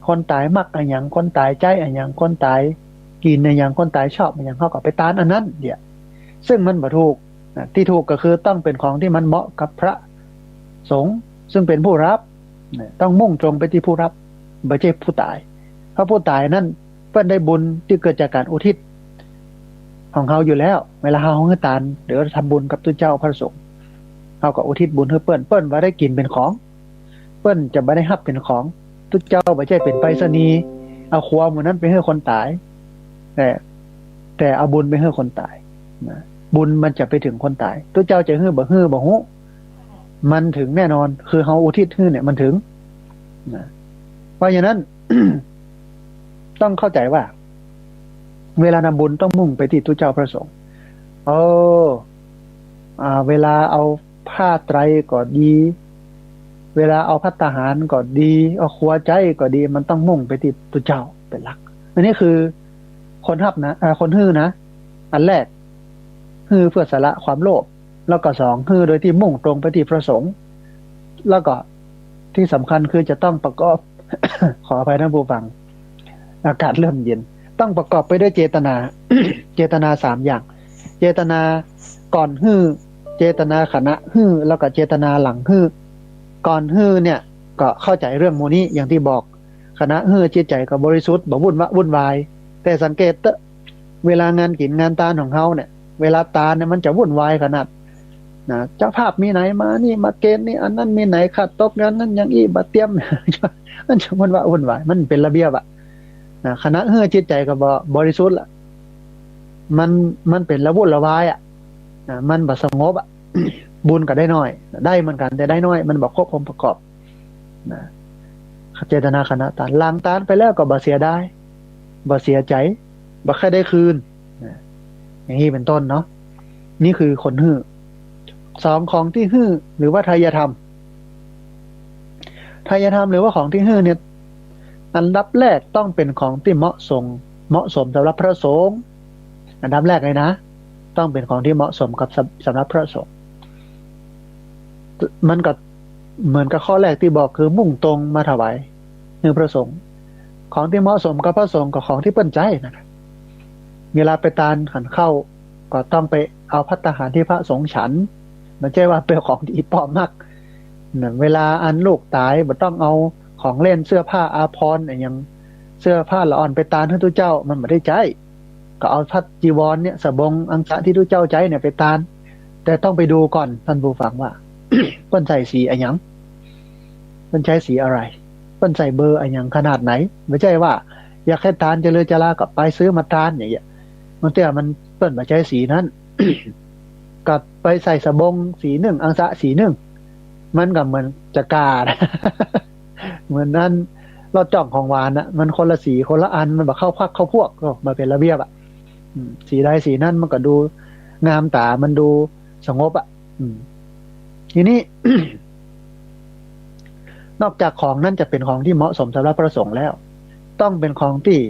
คนต๋ายมักอะหยัง คนต๋ายใจ๊อะหยัง คนต๋ายกิ๋นอะหยัง คนต๋ายชอบอะหยัง เฮาก็ไปตานอันนั้นเดียว ซึ่งมันบ่ถูก นะ ตี้ถูกก็คือต้องเป๋นของตี้มันเหมาะกับพระสงฆ์ ซึ่งเป๋นผู้ฮับ นะ ต้องมุ่งตรงไปตี้ผู้ฮับ บ่ใจ้ผู้ต๋าย เพราะผู้ต๋ายนั้นเปิ้นได้บุญตี้เกิดจากก๋านอุทิศของเฮาอยู่แล้ว เวลาเฮาหื้อตาน หรือว่าทำบุญกับตุ๊เจ้าพระสงฆ์ เฮาก็อุทิศบุญหื้อเปิ้น เปิ้นบ่ได้กิ๋นเป๋นของ เปิ้นจะบ่ได้ฮับเป๋นของ ตุ๊เจ้าบ่ใจ้เป๋นไปรษณีย์ เอาความหมู่นั้นไปหื้อคนต๋าย แต่ แต่เอาบุญไปหื้อคนต๋าย นะ บุญมันจะไปเถิงคนต๋าย ตุ๊เจ้าจะหื้อบ่หื้อบ่ฮู้ มันเถิงแน่นอน คือเฮาอุทิศหื้อเนี่ยมันเถิง นะ เพราะฉะนั้น ต้องเข้าใจ๋ว่า เวลาทำบุญต้องมุ่งไปตี้ตุ๊เจ้าพระสงฆ์ เออ อ่า เวลาเอาผ้าไตรก็ดี เวลาเอาภัตตาหารก็ดี เอาครัวใจ๊ก็ดี มันต้องมุ่งไปตี้ตุ๊เจ้าเป๋นหลัก อันนี้คือคนฮับนะ อ่า คนหื้อนะ อันแรก หื้อเพื่อสละความโลภ แล้วก็สอง หื้อโดยตี้มุ่งตรงไปตี้พระสงฆ์ แล้วก็ที่สำคัญคือจะต้องประกอบ ขออภัยท่านผู้ฟัง อากาศเริ่มเย็น ต้องประกอบไปด้วยเจตนา เจตนาสามอย่าง เจตนาก่อนหื้อ เจตนาขณะหื้อ แล้วก็เจตนาหลังหื้อ ก่อนหื้อเนี่ยก็เข้าใจ๋เรื่องหมู่นี้อย่างตี้บอก ขณะหื้อจิตใจ๋ก็บริสุทธิ์ บ่วุ่นวะ วุ่นวาย แต่สังเกตเต๊อะ เวลางานกิ๋นงานตานของเฮาเนี่ย เวลาตานเนี่ยมันจะวุ่นวายขนาด นะ เจ้าภาพมีไหนมานี่ มาเกณฑ์นี่ อันนั้นมีไหนขาดตก อันนั้นอย่างอี้บ่เตรียม มันจะวุ่นวะวุ่นวาย มันเป๋นระเบียบอะ นะ ขณะหื้อจิตใจ๋ก็บ่บริสุทธิ์ละ มัน มันเป๋นระวุ่นระวายอะ นะ มันบ่สงบอะ บุญก็ได้น้อย ได้เหมือนกั๋นแต่ได้น้อย มันบ่ครบองค์ประกอบ นะ เจตนาขณะตาน หลังตานไปแล้วก็บ่เสียดาย บ่เสียใจ๋ บ่ใค่ได้คืน นะ อย่างนี้เป๋นต้นเนาะ นี่คือคนหื้อ สอง ของตี้หื้อ หรือว่าไทยธรรม ไทยธรรมหรือว่าของตี้หื้อเนี่ย อันดับแรกต้องเป๋นของตี้เหมาะสม เหมาะสมสำหรับพระสงฆ์ อันดับแรกเลยนะ ต้องเป๋นของตี้เหมาะสมกับสำ สำหรับพระสงฆ์ มันก็เหมือนกับข้อแรกตี้บอกคือมุ่งตรงมาถวายหื้อพระสงฆ์ ของตี้เหมาะสมกับพระสงฆ์ก็ของตี้เปิ้นใจ๊นั่นน่ะ เวลาไปตานขันข้าวก็ต้องไปเอาภัตตาหารตี้พระสงฆ์ฉัน บ่ใจ้ว่าเป๋นของตี้ป้อมัก นะ เวลาอันลูกต๋ายบ่ต้องเอาของเล่น เสื้อผ้าอาภรณ์อะหยัง เสื้อผ้าละอ่อนไปตานหื้อตุ๊เจ้า มันบ่ได้ใจ๊ ก็เอาผ้าจีวรเนี่ย สบง อังสะตี้ตุ๊เจ้าใจ๊เนี่ยไปตาน แต่ต้องไปดูก่อนท่านผู้ฟังว่า เปิ้นใส่สีอะหยัง เปิ้นใจ๊สีอะไร เปิ้นใส่เบอร์อะหยังขนาดไหน บ่ใจ้ว่าอยากหื้อตานจะเลือจะลาก็ไปซื้อมาตานอย่างเงี้ย บางเตื้อมันเปิ้นบ่ใจ๊สีนั้น ก็ไปใส่สบงสีนึ่ง อังสะสีนึ่ง มันก็เหมือนจะกล้านะ เหมือนนั้น ลอดจ้องของหวานน่ะ มันคนละสีคนละอัน มันบ่เข้าพรรคเข้าพวก ก็บ่เป๋นระเบียบอะ อืม สีใดสีนั้นมันก็ดูงามต๋า มันดูสงบอะ อืม ทีนี้ นอกจากของนั้นจะเป๋นของตี้เหมาะสมสำหรับพระสงฆ์แล้ว ต้องเป๋นของตี้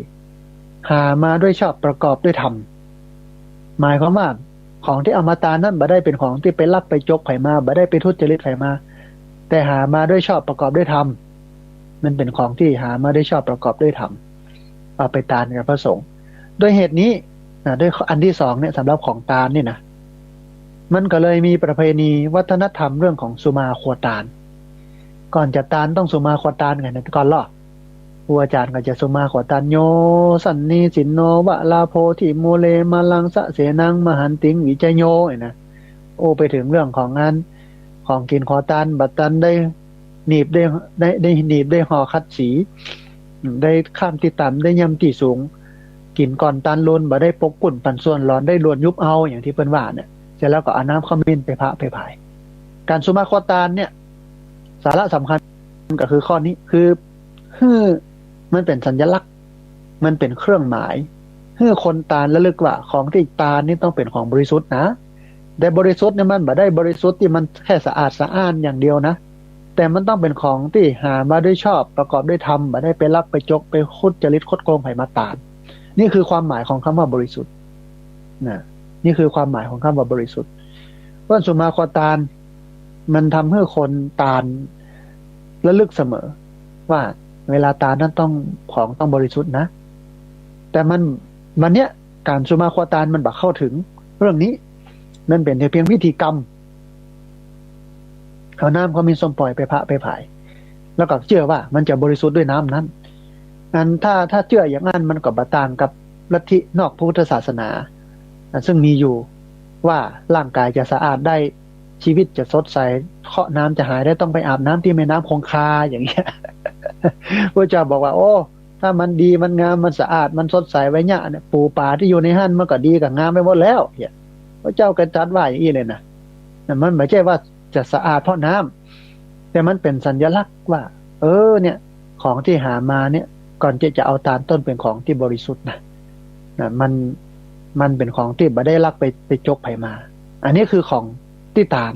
หามาด้วยชอบประกอบด้วยธรรม หมายความว่าของตี้เอามาตานนั้นบ่ได้เป๋นของตี้ไปลักไปจกใผมา บ่ได้ไปทุจริตใผมา แต่หามาด้วยชอบประกอบด้วยธรรม มันเป๋นของตี้หามาด้วยชอบประกอบด้วยธรรม เอาไปตานกับพระสงฆ์ ด้วยเหตุนี้นะ ด้วยอันตี้สองเนี่ย สำหรับของตานนี่นะ มันก็เลยมีประเพณีวัฒนธรรมเรื่องของสุมาครัวตาน ก่อนจะตานต้องสุมาครัวตานไงนะ ก่อนเนาะ ครูอาจ๋ารย์ก็จะสุมาครัวตาน โย สันนิสินโน วะลาโพธิมูเล มาลัง สะเสนัง มหันติง วิจโย เนี่ยนะ โอ้ ไปเถิงเรื่องของอัน ของกิ๋นครัวตาน บ่ตันได้หนีบได้ ได้ ได้หนีบได้ห่อขัดสี ได้ข้ามตี้ต่ำ ได้ย่ำตี้สูง กิ๋นก่อนตานลูน บ่ได้ปกกุ้นปันส่วนหลอน ได้ลวนยุบเอา อย่างตี้เปิ้นว่าเนี่ย เสร็จแล้วก็เอาน้ำขมิ้นไปพระไปผาย ก๋านสุมาครัวตานเนี่ย สาระสำคัญก็คือข้อนี้ คือ หื้อ มันเป๋นสัญลักษณ์ มันเป๋นเครื่องหมาย หื้อคนตานระลึกว่าของตี้ตานนี่ต้องเป๋นของบริสุทธิ์นะ แต่บริสุทธิ์เนี่ยมันบ่ได้บริสุทธิ์ตี้มันแค่สะอาดสะอ้านอย่างเดียวนะ แต่มันต้องเป๋นของตี้หามาด้วยชอบประกอบด้วยธรรม บ่ได้ไปลักไปจกไปทุจริตคดโกงใผมาตาน นี่คือความหมายของคำว่าบริสุทธิ์นะ นี่คือความหมายของคำว่าบริสุทธิ์ เปิ้นสุมาครัวตาน มันทำหื้อคนตานระลึกเสมอ ว่าเวลาตานนั้นต้อง ของต้องบริสุทธิ์นะ แต่มัน วันเนี้ยก๋านสุมาครัวตานมันบ่เข้าเถิงเรื่องนี้ มันเป๋นแต่เพียงพิธีกรรม เอาน้ำขมิ้นส้มป่อยไปพระไปผาย แล้วก็เจื้อว่ามันจะบริสุทธิ์ด้วยน้ำนั้น อันถ้า ถ้าเจื้ออย่างนั้นมันก็บ่ต่างกับลัทธินอกพระพุทธศาสนา อันซึ่งมีอยู่ว่าร่างกายจะสะอาดได้ ชีวิตจะสดใส เคราะห์น้ำจะหายได้ ต้องไปอาบน้ำตี้แม่น้ำคงคา อย่างเงี้ย พระเจ้าบอกว่า โอ้ ถ้ามันดี มันงาม มันสะอาด มันสดใสไว้เนี่ย ปู๋ป๋าตี้อยู่ในหั้นมันก็ดีกับงามไปหมดแล้ว เนี่ย พระเจ้าก็ตรัสว่าอย่างนี้เลยนะ มันบ่ใจ้ว่าจะสะอาดเพราะน้ำ แต่มันเป๋นสัญลักษณ์ว่า เออ เนี่ย ของตี้หามาเนี่ย ก่อนตี้จะเอาตานต้องเป๋นของตี้บริสุทธิ์นะ นะ มัน มันเป๋นของตี้บ่ได้ลักไป ไปจกใผมา อันนี้คือของตี้ตาน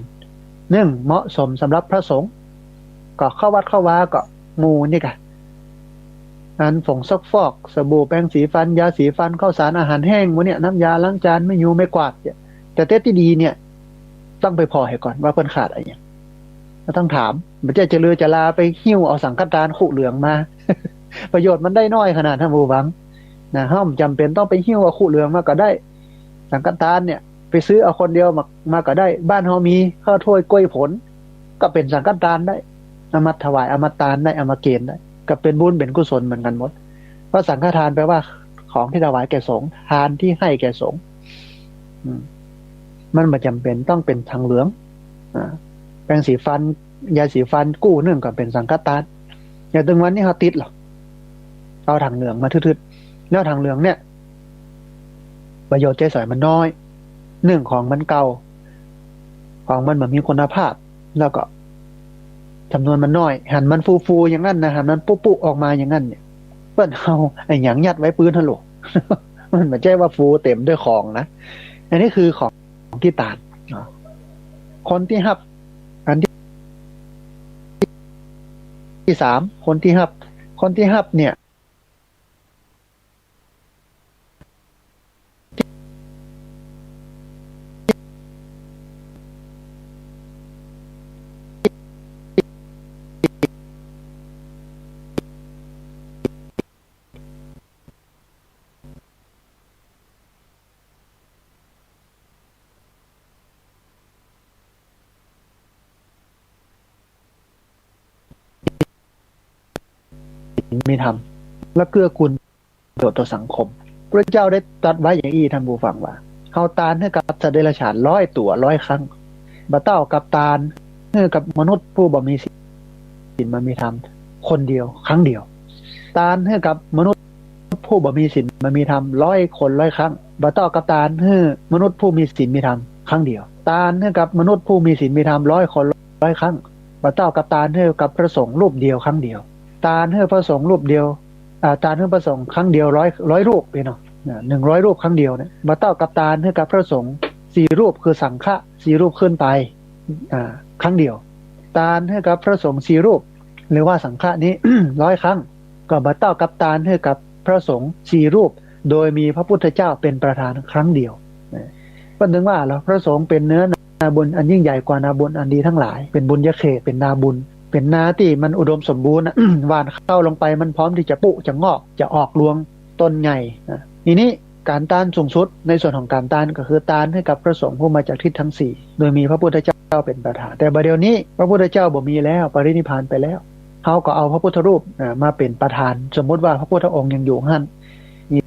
นึ่ง เหมาะสมสำหรับพระสงฆ์ ก็เข้าวัดเข้าวาก็หมู่นี่กะ อันผงซักฟอก สบู่ แปรงสีฟัน ยาสีฟัน ข้าวสาร อาหารแห้ง หมู่เนี่ย น้ำยาล้างจาน ไม้ยู ไม้กวาดเนี่ย แต่เต๊ะตี้ดีเนี่ย ต้องไปผ่อหื้อก่อนว่าเปิ้นขาดอะหยัง ก็ต้องถาม บ่ใจ้จะลือจะลาไปหิ้วเอาสังฆทานคุเหลืองมา ประโยชน์มันได้น้อยขนาด ท่านผู้ฟัง นะ เฮาบ่จ๋ำเป๋นต้องไปหิ้วเอาคุเหลืองมาก็ได้ สังฆทานเนี่ย ไปซื้อเอาคนเดียวมา มาก็ได้ บ้านเฮามีข้าวถ้วยกล้วยผล ก็เป๋นสังฆทานได้ เอามาถวาย เอามาตานได้ เอามาเกณฑ์ได้ ก็เป๋นบุญเป๋นกุศลเหมือนกันหมด เพราะสังฆทานแปลว่าของที่ถวายแก่สงฆ์ ทานที่ให้แก่สงฆ์ อืม มันบ่จ๋ำเป๋นต้องเป๋นถังเหลือง อ่า แปรงสีฟัน ยาสีฟันกู้นึ่งก็เป๋นสังฆทาน อย่างตึงวันนี้เฮาติดหรอก เอาถังเหลืองมาทึดๆ แล้วถังเหลืองเนี่ย ประโยชน์ใจ๊สอยมันน้อย นึ่ง ของมันเก่า ของมันบ่มีคุณภาพ แล้วก็จ๋ำนวนมันน้อย หันมันฟูๆ อย่างนั้นนะ หันมันปุ๊ๆ ออกมาอย่างนั้นเนี่ย เปิ้นเอาอะหยังยัดไว้ปื๊ดฮั่นโหละ มันบ่ใจ้ว่าฟูเต๋มด้วยของนะ อันนี้คือของตี้ตานเนาะ คนตี้ฮับ อันตี้ ตี้สาม คนตี้ฮับ คนตี้ฮับเนี่ย ศีลมีธรรม และเกื้อกูลประโยชน์ต่อสังคม พระเจ้าได้ตรัสไว้อย่างอี้ ท่านผู้ฟัง ว่า เฮาตานหื้อกับสัตว์เดรัจฉานร้อยตั๋วร้อยครั้ง บ่เต้ากับตานหื้อกับมนุษย์ผู้บ่มีศีล ศีลบ่มีธรรมคนเดียวครั้งเดียว ตานหื้อกับมนุษย์ผู้บ่มีศีลบ่มีธรรมร้อยคนร้อยครั้ง บ่เต้ากับตานหื้อมนุษย์ผู้มีศีลมีธรรมครั้งเดียว ตานหื้อกับมนุษย์ผู้มีศีลมีธรรมร้อยคนร้อยครั้ง บ่เต้ากับตานหื้อกับพระสงฆ์รูปเดียวครั้งเดียว ตานหื้อพระสงฆ์รูปเดียว อ่า ตานหื้อพระสงฆ์ครั้งเดียวร้อย ร้อยรูป พี่น้อง อ่า หนึ่งร้อยรูปครั้งเดียวเนี่ย บ่เต้ากับตานหื้อกับพระสงฆ์สี่รูป คือสังฆะสี่รูปขึ้นไป อ่า ครั้งเดียว ตานหื้อกับพระสงฆ์สี่รูป หรือว่าสังฆะนี้ ร้อยครั้ง ก็บ่เต้ากับตานหื้อกับพระสงฆ์สี่รูป โดยมีพระพุทธเจ้าเป๋นประธานครั้งเดียว นะ เปิ้นถึงว่าเหรอ พระสงฆ์เป๋นเนื้อนาบุญอันยิ่งใหญ่กว่านาบุญอันดีทั้งหลาย เป๋นบุญญาเขต เป๋นนาบุญ เป๋นนาตี้มันอุดมสมบูรณ์อะ หว่านข้าวลงไปมันพร้อมตี้จะปุ๊จะงอก จะออกรวงต้นใหญ่นะ ทีนี้ก๋านตานสูงสุดในส่วนของก๋านตานก็คือตานหื้อกับพระสงฆ์ผู้มาจากทิศทั้งสี่ โดยมีพระพุทธเจ้าเป๋นประธาน แต่บ่าเดี่ยวนี้พระพุทธเจ้าบ่มีแล้ว ปรินิพพานไปแล้ว เฮาก็เอาพระพุทธรูปนะมาเป๋นประธาน สมมุติว่าพระพุทธองค์ยังอยู่หั้น มี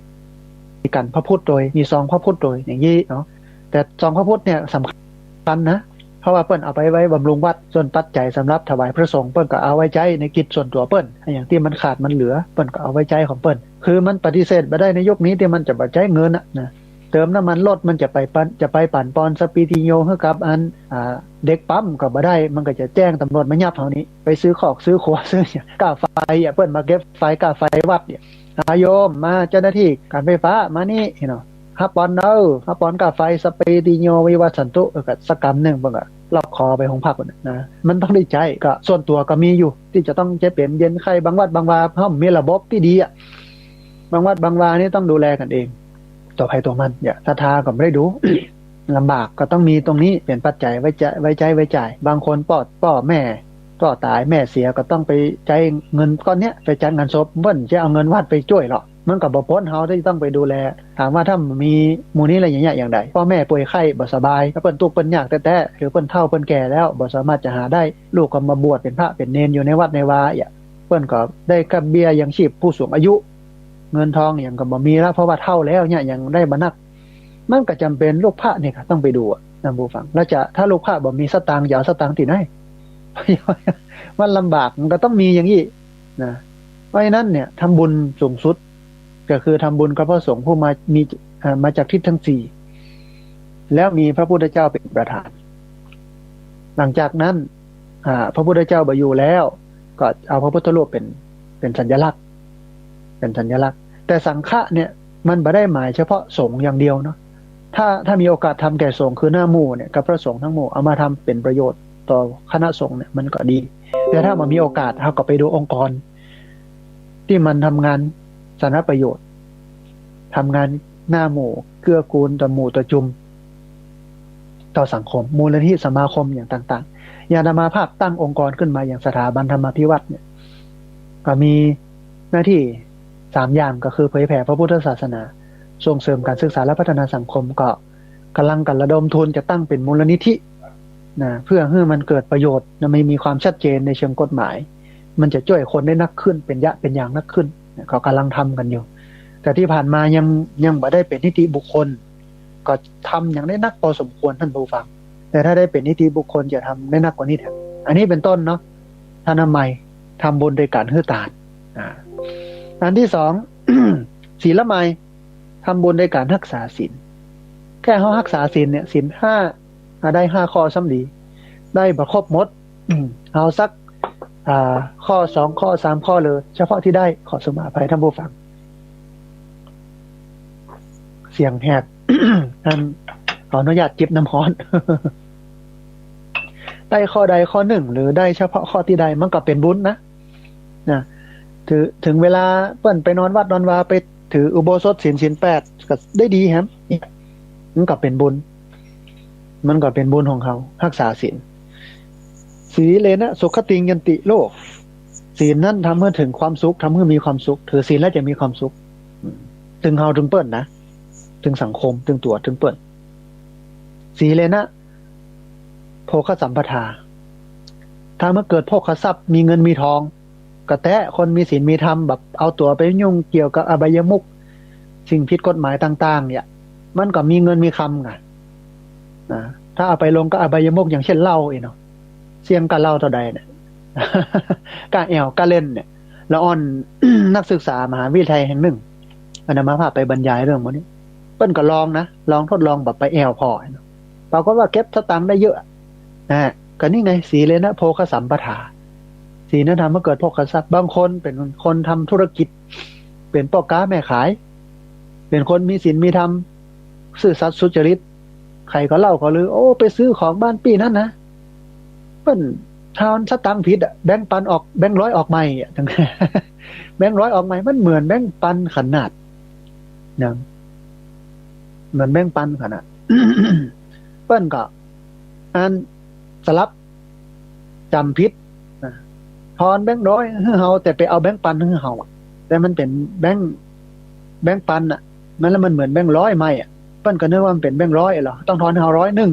มีกั๋นพระพุทธโตย มีซองพระพุทธโตย อย่างนี้เนาะ แต่ซองพระพุทธเนี่ยสำคัญนะ เพราะว่าเปิ้นเอาไปไว้บำรุงวัด ส่วนปัจจัยสำหรับถวายพระสงฆ์เปิ้นก็เอาไว้ใจ๊ในกิจส่วนตั๋วเปิ้น อย่างตี้มันขาดมันเหลือ เปิ้นก็เอาไว้ใจ๊ของเปิ้น คือมันปฏิเสธบ่ได้ในยุคนี้ตี้มันจะบ่ใจ๊เงินอะนะ เติมน้ำมันรถมันจะไปปัน จะไปปันปอนสะปรีดีโยหื้อกับอัน อ่า เด็กปั๊มก็บ่ได้ มันก็จะแจ้งตำรวจมายับเฮานี้ ไปซื้อคอกซื้อครัวซื้อหยัง ก้าไฟอะ เปิ้นมาเก็บไฟก้าไฟวัดเนี่ย อาโยมมา เจ้าหน้าตี้ก๋านไฟฟ้ามานี่เนาะ ห้าปอนเน่อ ห้าปอนก้าไฟ สะปรีดีโยวิวัชชันตุ เออ ก็สักกำนึ่งเปิ้นก็ล็อกคอไปโฮงพักนะ มันต้องได้ใจ๊ ก็ส่วนตั๋วก็มีอยู่ ตี้จะต้องใจ๊เป๋นเย็นไข้ บางวัดบางวาเฮามีระบบตี้ดีอะ บางวัดบางวานี่ต้องดูแลกั๋นเอง ตั๋วใผตั๋วมัน เนี่ย ศรัทธาก็บ่ได้ดู ลำบาก ก็ต้องมีตรงนี้เป๋นปัจจัยไว้ใจ๊ ไว้ใจ๊ไว้จ่าย บางคนป้อ ป้อแม่ ป้อต๋ายแม่เสียก็ต้องไปใจ๊เงินก้อนเนี้ยไปจัดงานศพ เปิ้นจะเอาเงินวัดไปจ้วยเหรอ มันก็บ่ป๊นเฮาตี้ต้องไปดูแล ถามว่าถ้ามีหมู่นี้แล้วอย่างเงี้ยอย่างใด ป้อแม่ป่วยไข้บ่สบาย ถ้าเปิ้นตุ๊กข์เปิ้นยากแต๊ๆ หรือเปิ้นเฒ่าเปิ้นแก่แล้วบ่สามารถจะหาได้ ลูกก็มาบวชเป๋นพระเป๋นเณรอยู่ในวัดในวา เอี้ย เปิ้นก็ได้กับเบี้ยยังชีพผู้สูงอายุ เงินทองหยังก็บ่มีแล้ว เพราะว่าเฒ่าแล้วเนี่ยยังได้บ่นัก มันก็จ๋ำเป๋นลูกพระนี่ก็ต้องไปดูอะ ท่านผู้ฟัง แล้วจะ ถ้าลูกพระบ่มีสตางค์ จะเอาสตางค์ตี้ไหน มันลำบาก มันก็ต้องมีอย่างนี้นะ เพราะฉะนั้นเนี่ย ทำบุญสูงสุด ก็คือทำบุญกับพระสงฆ์ผู้มา มี เอ่อ มาจากทิศทั้งสี่ แล้วมีพระพุทธเจ้าเป๋นประธาน หลังจากนั้น อ่า พระพุทธเจ้าบ่อยู่แล้ว ก็เอาพระพุทธรูปเป๋น เป๋นสัญลักษณ์ เป๋นสัญลักษณ์ แต่สังฆะเนี่ย มันบ่ได้หมายเฉพาะสงฆ์อย่างเดียวเนาะ ถ้า ถ้ามีโอกาสทำแก่สงฆ์ คือหน้าหมู่เนี่ย กับพระสงฆ์ทั้งหมู่ เอามาทำเป๋นประโยชน์ต่อคณะสงฆ์เนี่ย มันก็ดี แต่ถ้าบ่มีโอกาส เฮาก็ไปดูองค์กร ตี้มันทำงานสาธารณประโยชน์ ทำงานหน้าหมู่ เกื้อกูลต่อหมู่ต่อจุม ต่อสังคม มูลนิธิสมาคมอย่างต่างๆ อย่างอาตมาภาพตั้งองค์กรขึ้นมาอย่างสถาบันธรรมาภิวัฒน์เนี่ย ก็มีหน้าที่สามอย่าง ก็คือเผยแผ่พระพุทธศาสนา ส่งเสริมการศึกษาและพัฒนาสังคม ก็ก๋ำลังกั๋นระดมทุนจะตั้งเป๋นมูลนิธินะ เพื่อหื้อมันเกิดประโยชน์นะ มันมีความชัดเจนในเชิงกฎหมาย มันจะจ้วยคนได้นักขึ้น เป๋นยะเป๋นอย่างนักขึ้นนะ ก็ก๋ำลังทำกั๋นอยู่ แต่ตี้ผ่านมายัง ยังบ่ได้เป๋นนิติบุคคล ก็ทำอย่างได้นักพอสมควร ท่านผู้ฟัง แต่ถ้าได้เป๋นนิติบุคคลจะทำได้นักกว่านี้แถม อันนี้เป๋นต้นเนาะ ทานามัย ทำบุญโดยการหื้อตาน อ่า อันตี้สอง ศีลมัย ทำบุญโดยการฮักษาศีล แค่เฮาฮักษาศีลเนี่ย ศีลห้า อ่า ได้ห้าข้อซ้ำดี ได้บ่ครบหมด อืม เอาสัก อ่า ข้อสองข้อสามข้อเลย เฉพาะตี้ได้ ขอสมาอภัยท่านผู้ฟัง เสียงแหบ ท่านขออนุญาตจิบน้ำฮ้อน ได้ข้อใดข้อนึ่ง หรือได้เฉพาะข้อตี้ได้ มันก็เป๋นบุญนะ นะ ถือ ถึงเวลาเปิ้นไปนอนวัดนอนวา ไปถืออุโบสถศีล ศีลแปด ก็ได้ดีแหม มันก็เป๋นบุญ มันก็เป๋นบุญของเขา ฮักษาศีล สีเลนะสุขติงยันติโลก ศีลนั้นทำหื้อเถิงความสุข ทำหื้อมีความสุข ถือศีลแล้วจะมีความสุข อืม เถิงเฮาเถิงเปิ้นนะ เถิงสังคม เถิงตั๋ว เถิงเปิ้น สีเลนะ โภคสัมปทา ทำหื้อเกิดโภคทรัพย์ มีเงินมีทอง ก็แต๊คนมีศีลมีธรรม แบบเอาตั๋วไปยุ่งเกี่ยวกับอบายมุข สิ่งผิดกฎหมายต่างๆ เนี่ย มันก็มีเงินมีคำไง นะ ถ้าเอาไปลงกับอบายมุข อย่างเช่นเหล้าเองเนาะ เสี่ยงก้าเหล้าเต้าใดเนี่ย ก้าแอ่วก้าเล่นเนี่ย ละอ่อน นักศึกษามหาวิทยาลัยแห่งนึ่ง อาตมาภาพไปบรรยายเรื่องหมู่นี้ เปิ้นก็ลองนะ ลองทดลองแบบไปแอ่วผ่อเนาะ ปรากฏว่าเก็บสตางค์ได้เยอะ นะ ก็นี่ไง สีเลนะโภคสัมปทา ศีลนั้นทำหื้อเกิดโภคทรัพย์ บางคนเป๋นคนทำธุรกิจ เป๋นป้อก๊าแม่ขาย เป๋นคนมีศีลมีธรรม ซื่อสัตย์สุจริต ใผก็เล่าก็ลือ โอ้ ไปซื้อของบ้านปี้นั้นนะ เปิ้น ทอนสตางค์ผิดอะ แบงก์ปันออก แบงก์ร้อยออกใหม่อะ แบงก์ร้อยออกใหม่ มันเหมือนแบงก์ปันขนาด นะ เหมือนแบงก์ปันขนาด เปิ้นก็ อันสลับ จ๋ำผิด นะ ทอนแบงก์ร้อยหื้อเฮา แต่ไปเอาแบงก์ปันหื้อเฮาอะ แต่มันเป๋นแบงก์ แบงก์ปันอะ มัน แล้วมันเหมือนแบงก์ร้อยใหม่อะ เปิ้นก็นึกว่ามันเป๋นแบงก์ร้อยเหรอ ต้องทอนหื้อเฮาร้อยนึ่ง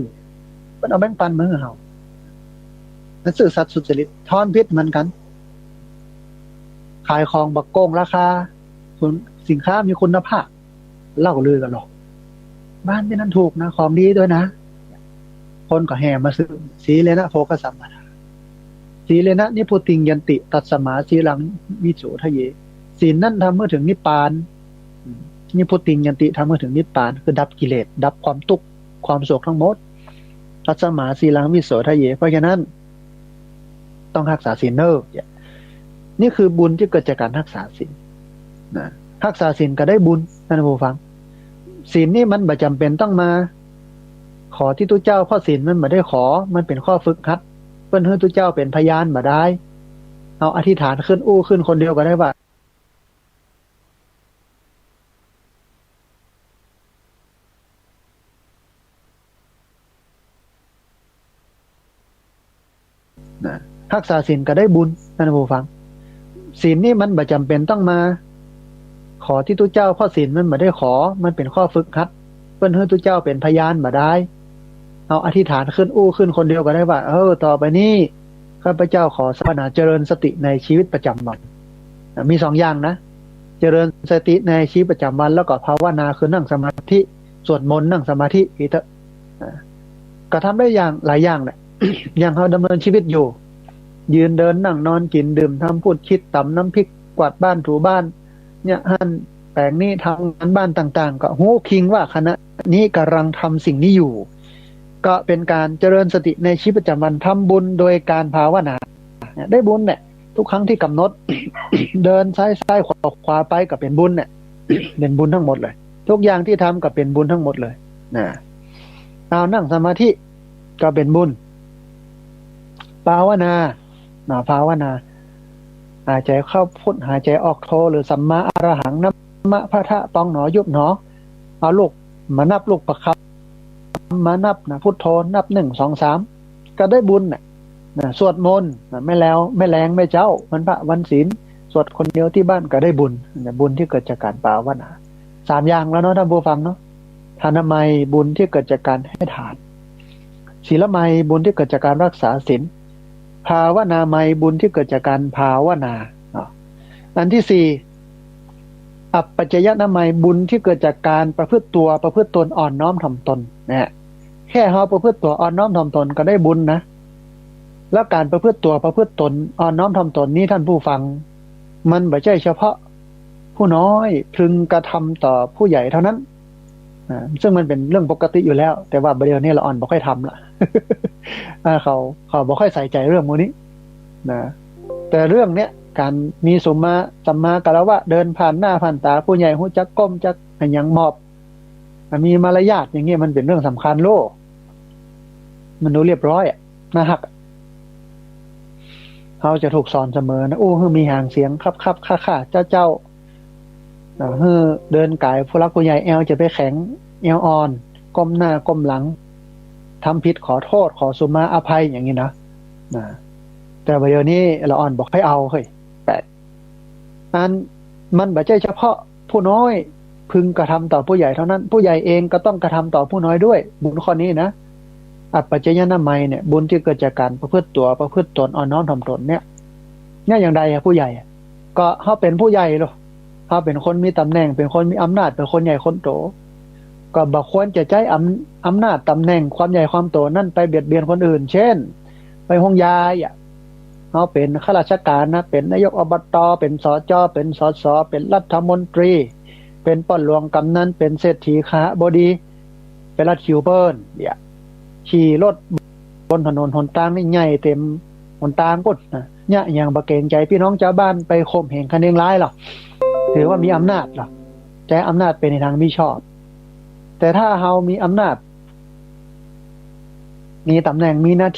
เปิ้นเอาแบงก์ปันมาหื้อเฮา แล้วซื่อสัตย์สุจริต ทอนผิดเหมือนกั๋น ขายของบ่โกงราคา คุณ สินค้ามีคุณภาพ เล่าลือกั๋นหรอก บ้านตี้นั่นถูกนะ ของดีด้วยนะ คนก็แห่มาซื้อ สีเลนะโภคสัมปทา สีเลนะนิพพุติงยันติ ตัสมาสีลังวิโสทะเย ศีลนั้นทำหื้อเถิงนิพพาน อืม นิพพุติงยันติ ทำหื้อเถิงนิพพาน คือดับกิเลส ดับความตุ๊กข์ ความโศกทั้งหมด ตัสมาสีลังวิโสทะเย เพราะฉะนั้น ต้องฮักษาศีลเน่อ เนี่ย นี่คือบุญตี้เกิดจากก๋านฮักษาศีล นะ ฮักษาศีลก็ได้บุญ ท่านผู้ฟัง ศีลนี่มันบ่จ๋ำเป๋นต้องมาขอตี้ตุ๊เจ้า เพราะศีลมันบ่ได้ขอ มันเป๋นข้อฝึกหัด เปิ้นหื้อตุ๊เจ้าเป๋นพยานบ่ดาย เอาอธิษฐานขึ้นอู้ขึ้นคนเดียวก็ได้ว่า นะ ฮักษาศีลก็ได้บุญ ท่านผู้ฟัง ศีลนี่มันบ่จ๋ำเป๋นต้องมาขอตี้ตุ๊เจ้า เพราะศีลมันบ่ได้ขอ มันเป๋นข้อฝึกหัด เปิ้นหื้อตุ๊เจ้าเป๋นพยานบ่ดาย เอาอธิษฐานขึ้นอู้ขึ้นคนเดียวก็ได้ว่า เออ ต่อไปนี้ ข้าพเจ้าขอภาวนาเจริญสติในชีวิตประจ๋ำวัน นะ มีสองอย่างนะ เจริญสติในชีวิตประจ๋ำวัน แล้วก็ภาวนาคือนั่งสมาธิ สวดมนต์ นั่งสมาธิ อีกเต๊อะ อ่า ก็ทำได้อย่างหลายอย่างแหละ อย่างเฮาดำเนินชีวิตอยู่ ยืนเดินนั่งนอนกิ๋นดื่มทำพูดคิด ต๋ำน้ำพริก กวาดบ้านถูบ้าน เยียะหั้นแป๋งนี้ ทำงานบ้านต่างๆ ก็ฮู้คิงว่าขณะนี้ก๋ำลังทำสิ่งนี้อยู่ ก็เป๋นก๋านเจริญสติในชีวิตประจ๋ำวัน ทำบุญโดยก๋านภาวนา ได้บุญแหละ ทุกครั้งตี้ก๋ำหนด เดินซ้ายซ้าย ขวาขวาไปก็เป๋นบุญเนี่ย เป๋นบุญทั้งหมดเลย ทุกอย่างตี้ทำก็เป๋นบุญทั้งหมดเลย นะ เอานั่งสมาธิก็เป๋นบุญ ภาวนา นะ ภาวนา หายใจ๋เข้าพุทธ หายใจ๋ออกโธ หรือสัมมาอรหัง นะมะพะทะ ตองหนอ ยุบหนอ เอาลูกมานับลูกประคำ มานับนะ พุทโธ นับหนึ่ง สอง สาม ก็ได้บุญน่ะ นะ สวดมนต์นะ แม่แล้ว แม่แลงแม่เจ๊า วันพระวันศีล สวดคนเดียวตี้บ้านก็ได้บุญนะ บุญตี้เกิดจากก๋านภาวนา สามอย่างแล้วเนาะ ท่านผู้ฟังเนาะ ทานมัย บุญตี้เกิดจากก๋านให้ทาน ศีลมัย บุญตี้เกิดจากก๋านฮักษาศีล ภาวนามัย บุญตี้เกิดจากก๋านภาวนาเนาะ อันตี้สี่ อัปปัจจยนมัย บุญตี้เกิดจากก๋านประพฤติตั๋ว ประพฤติตน อ่อนน้อมถ่อมตน นะ แค่เฮาประพฤติตั๋วอ่อนน้อมถ่อมตนก็ได้บุญนะ แล้วก๋านประพฤติตั๋ว ประพฤติตน อ่อนน้อมถ่อมตนนี้ ท่านผู้ฟัง มันบ่ใจ้เฉพาะผู้น้อยพึงกระทำต่อผู้ใหญ่เท่านั้น อ่า ซึ่งมันเป๋นเรื่องปกติอยู่แล้ว แต่ว่าบ่าเดี่ยวนี้ละอ่อนบ่ค่อยทำละ อ่า เขา เขาบ่ค่อยใส่ใจ๋เรื่องหมู่นี้นะ แต่เรื่องเนี้ย ก๋านมีสุมา สัมมาคารวะ เดินผ่านหน้าผ่านต๋าผู้ใหญ่ ฮู้จักก้มจักอะหยังมอบ อ่ะ มีมารยาทอย่างเงี้ย มันเป๋นเรื่องสำคัญโลด มันดูเรียบร้อยอะ น่าฮักอะ เฮาจะถูกสอนเสมอนะ อู้หื้อมีหางเสียง ครับ ครับ ค่ะ ค่ะ เจ้า เจ้า อ่า หื้อเดินก๋ายผู้หลักผู้ใหญ่ แอวจะไปแข็ง แอวอ่อน ก้มหน้าก้มหลัง ทำผิดขอโต้ษ ขอสุมาอภัยอย่างนี้นะ นะ แต่บ่าเดี่ยวนี้ละอ่อนบ่ค่อยเอาเฮ้ย แปลก อันมันบ่ใจ้เฉพาะผู้น้อยพึงกระทำต่อผู้ใหญ่เท่านั้น ผู้ใหญ่เองก็ต้องกระทำต่อผู้น้อยด้วย บุญข้อนี้นะ อัปปัจจยนมัยเนี่ย บุญตี้เกิดจากก๋านประพฤติตั๋ว ประพฤติตน อ่อนน้อมถ่อมตนเนี่ย เนี่ยอย่างใดอะ ผู้ใหญ่อะ ก็เฮาเป๋นผู้ใหญ่โลด เฮาเป๋นคนมีต๋ำแหน่ง เป๋นคนมีอำนาจ เป๋นคนใหญ่คนโต ก็บ่ควรจะใจ๊อำ อำนาจต๋ำแหน่งความใหญ่ความโตนั้นไปเบียดเบียนคนอื่น เช่น ไปห่วงใยอะ เฮาเป๋นข้าราชก๋านนะ เป๋นนายก อบต. เป๋น สจ. เป๋น สส. เป๋นรัฐมนตรี เป๋นป้อหลวงกำนัน เป๋นเศรษฐีคหบดี ไปลัดคิวเปิ้นเนี่ย ขี่รถบนถนนหนตางนี่ใหญ่เต็มหนตางปุ้นนะ เยียะหยังบ่เกรงใจ๋ปี้น้องจาวบ้าน ไปข่มเหงคะเนงร้ายหรอก ถือว่ามีอำนาจหรอก ใจ๊อำนาจไปในทางมิชอบ แต่ถ้าเฮามีอำนาจ มีต๋ำแหน่ง มีหน้าที่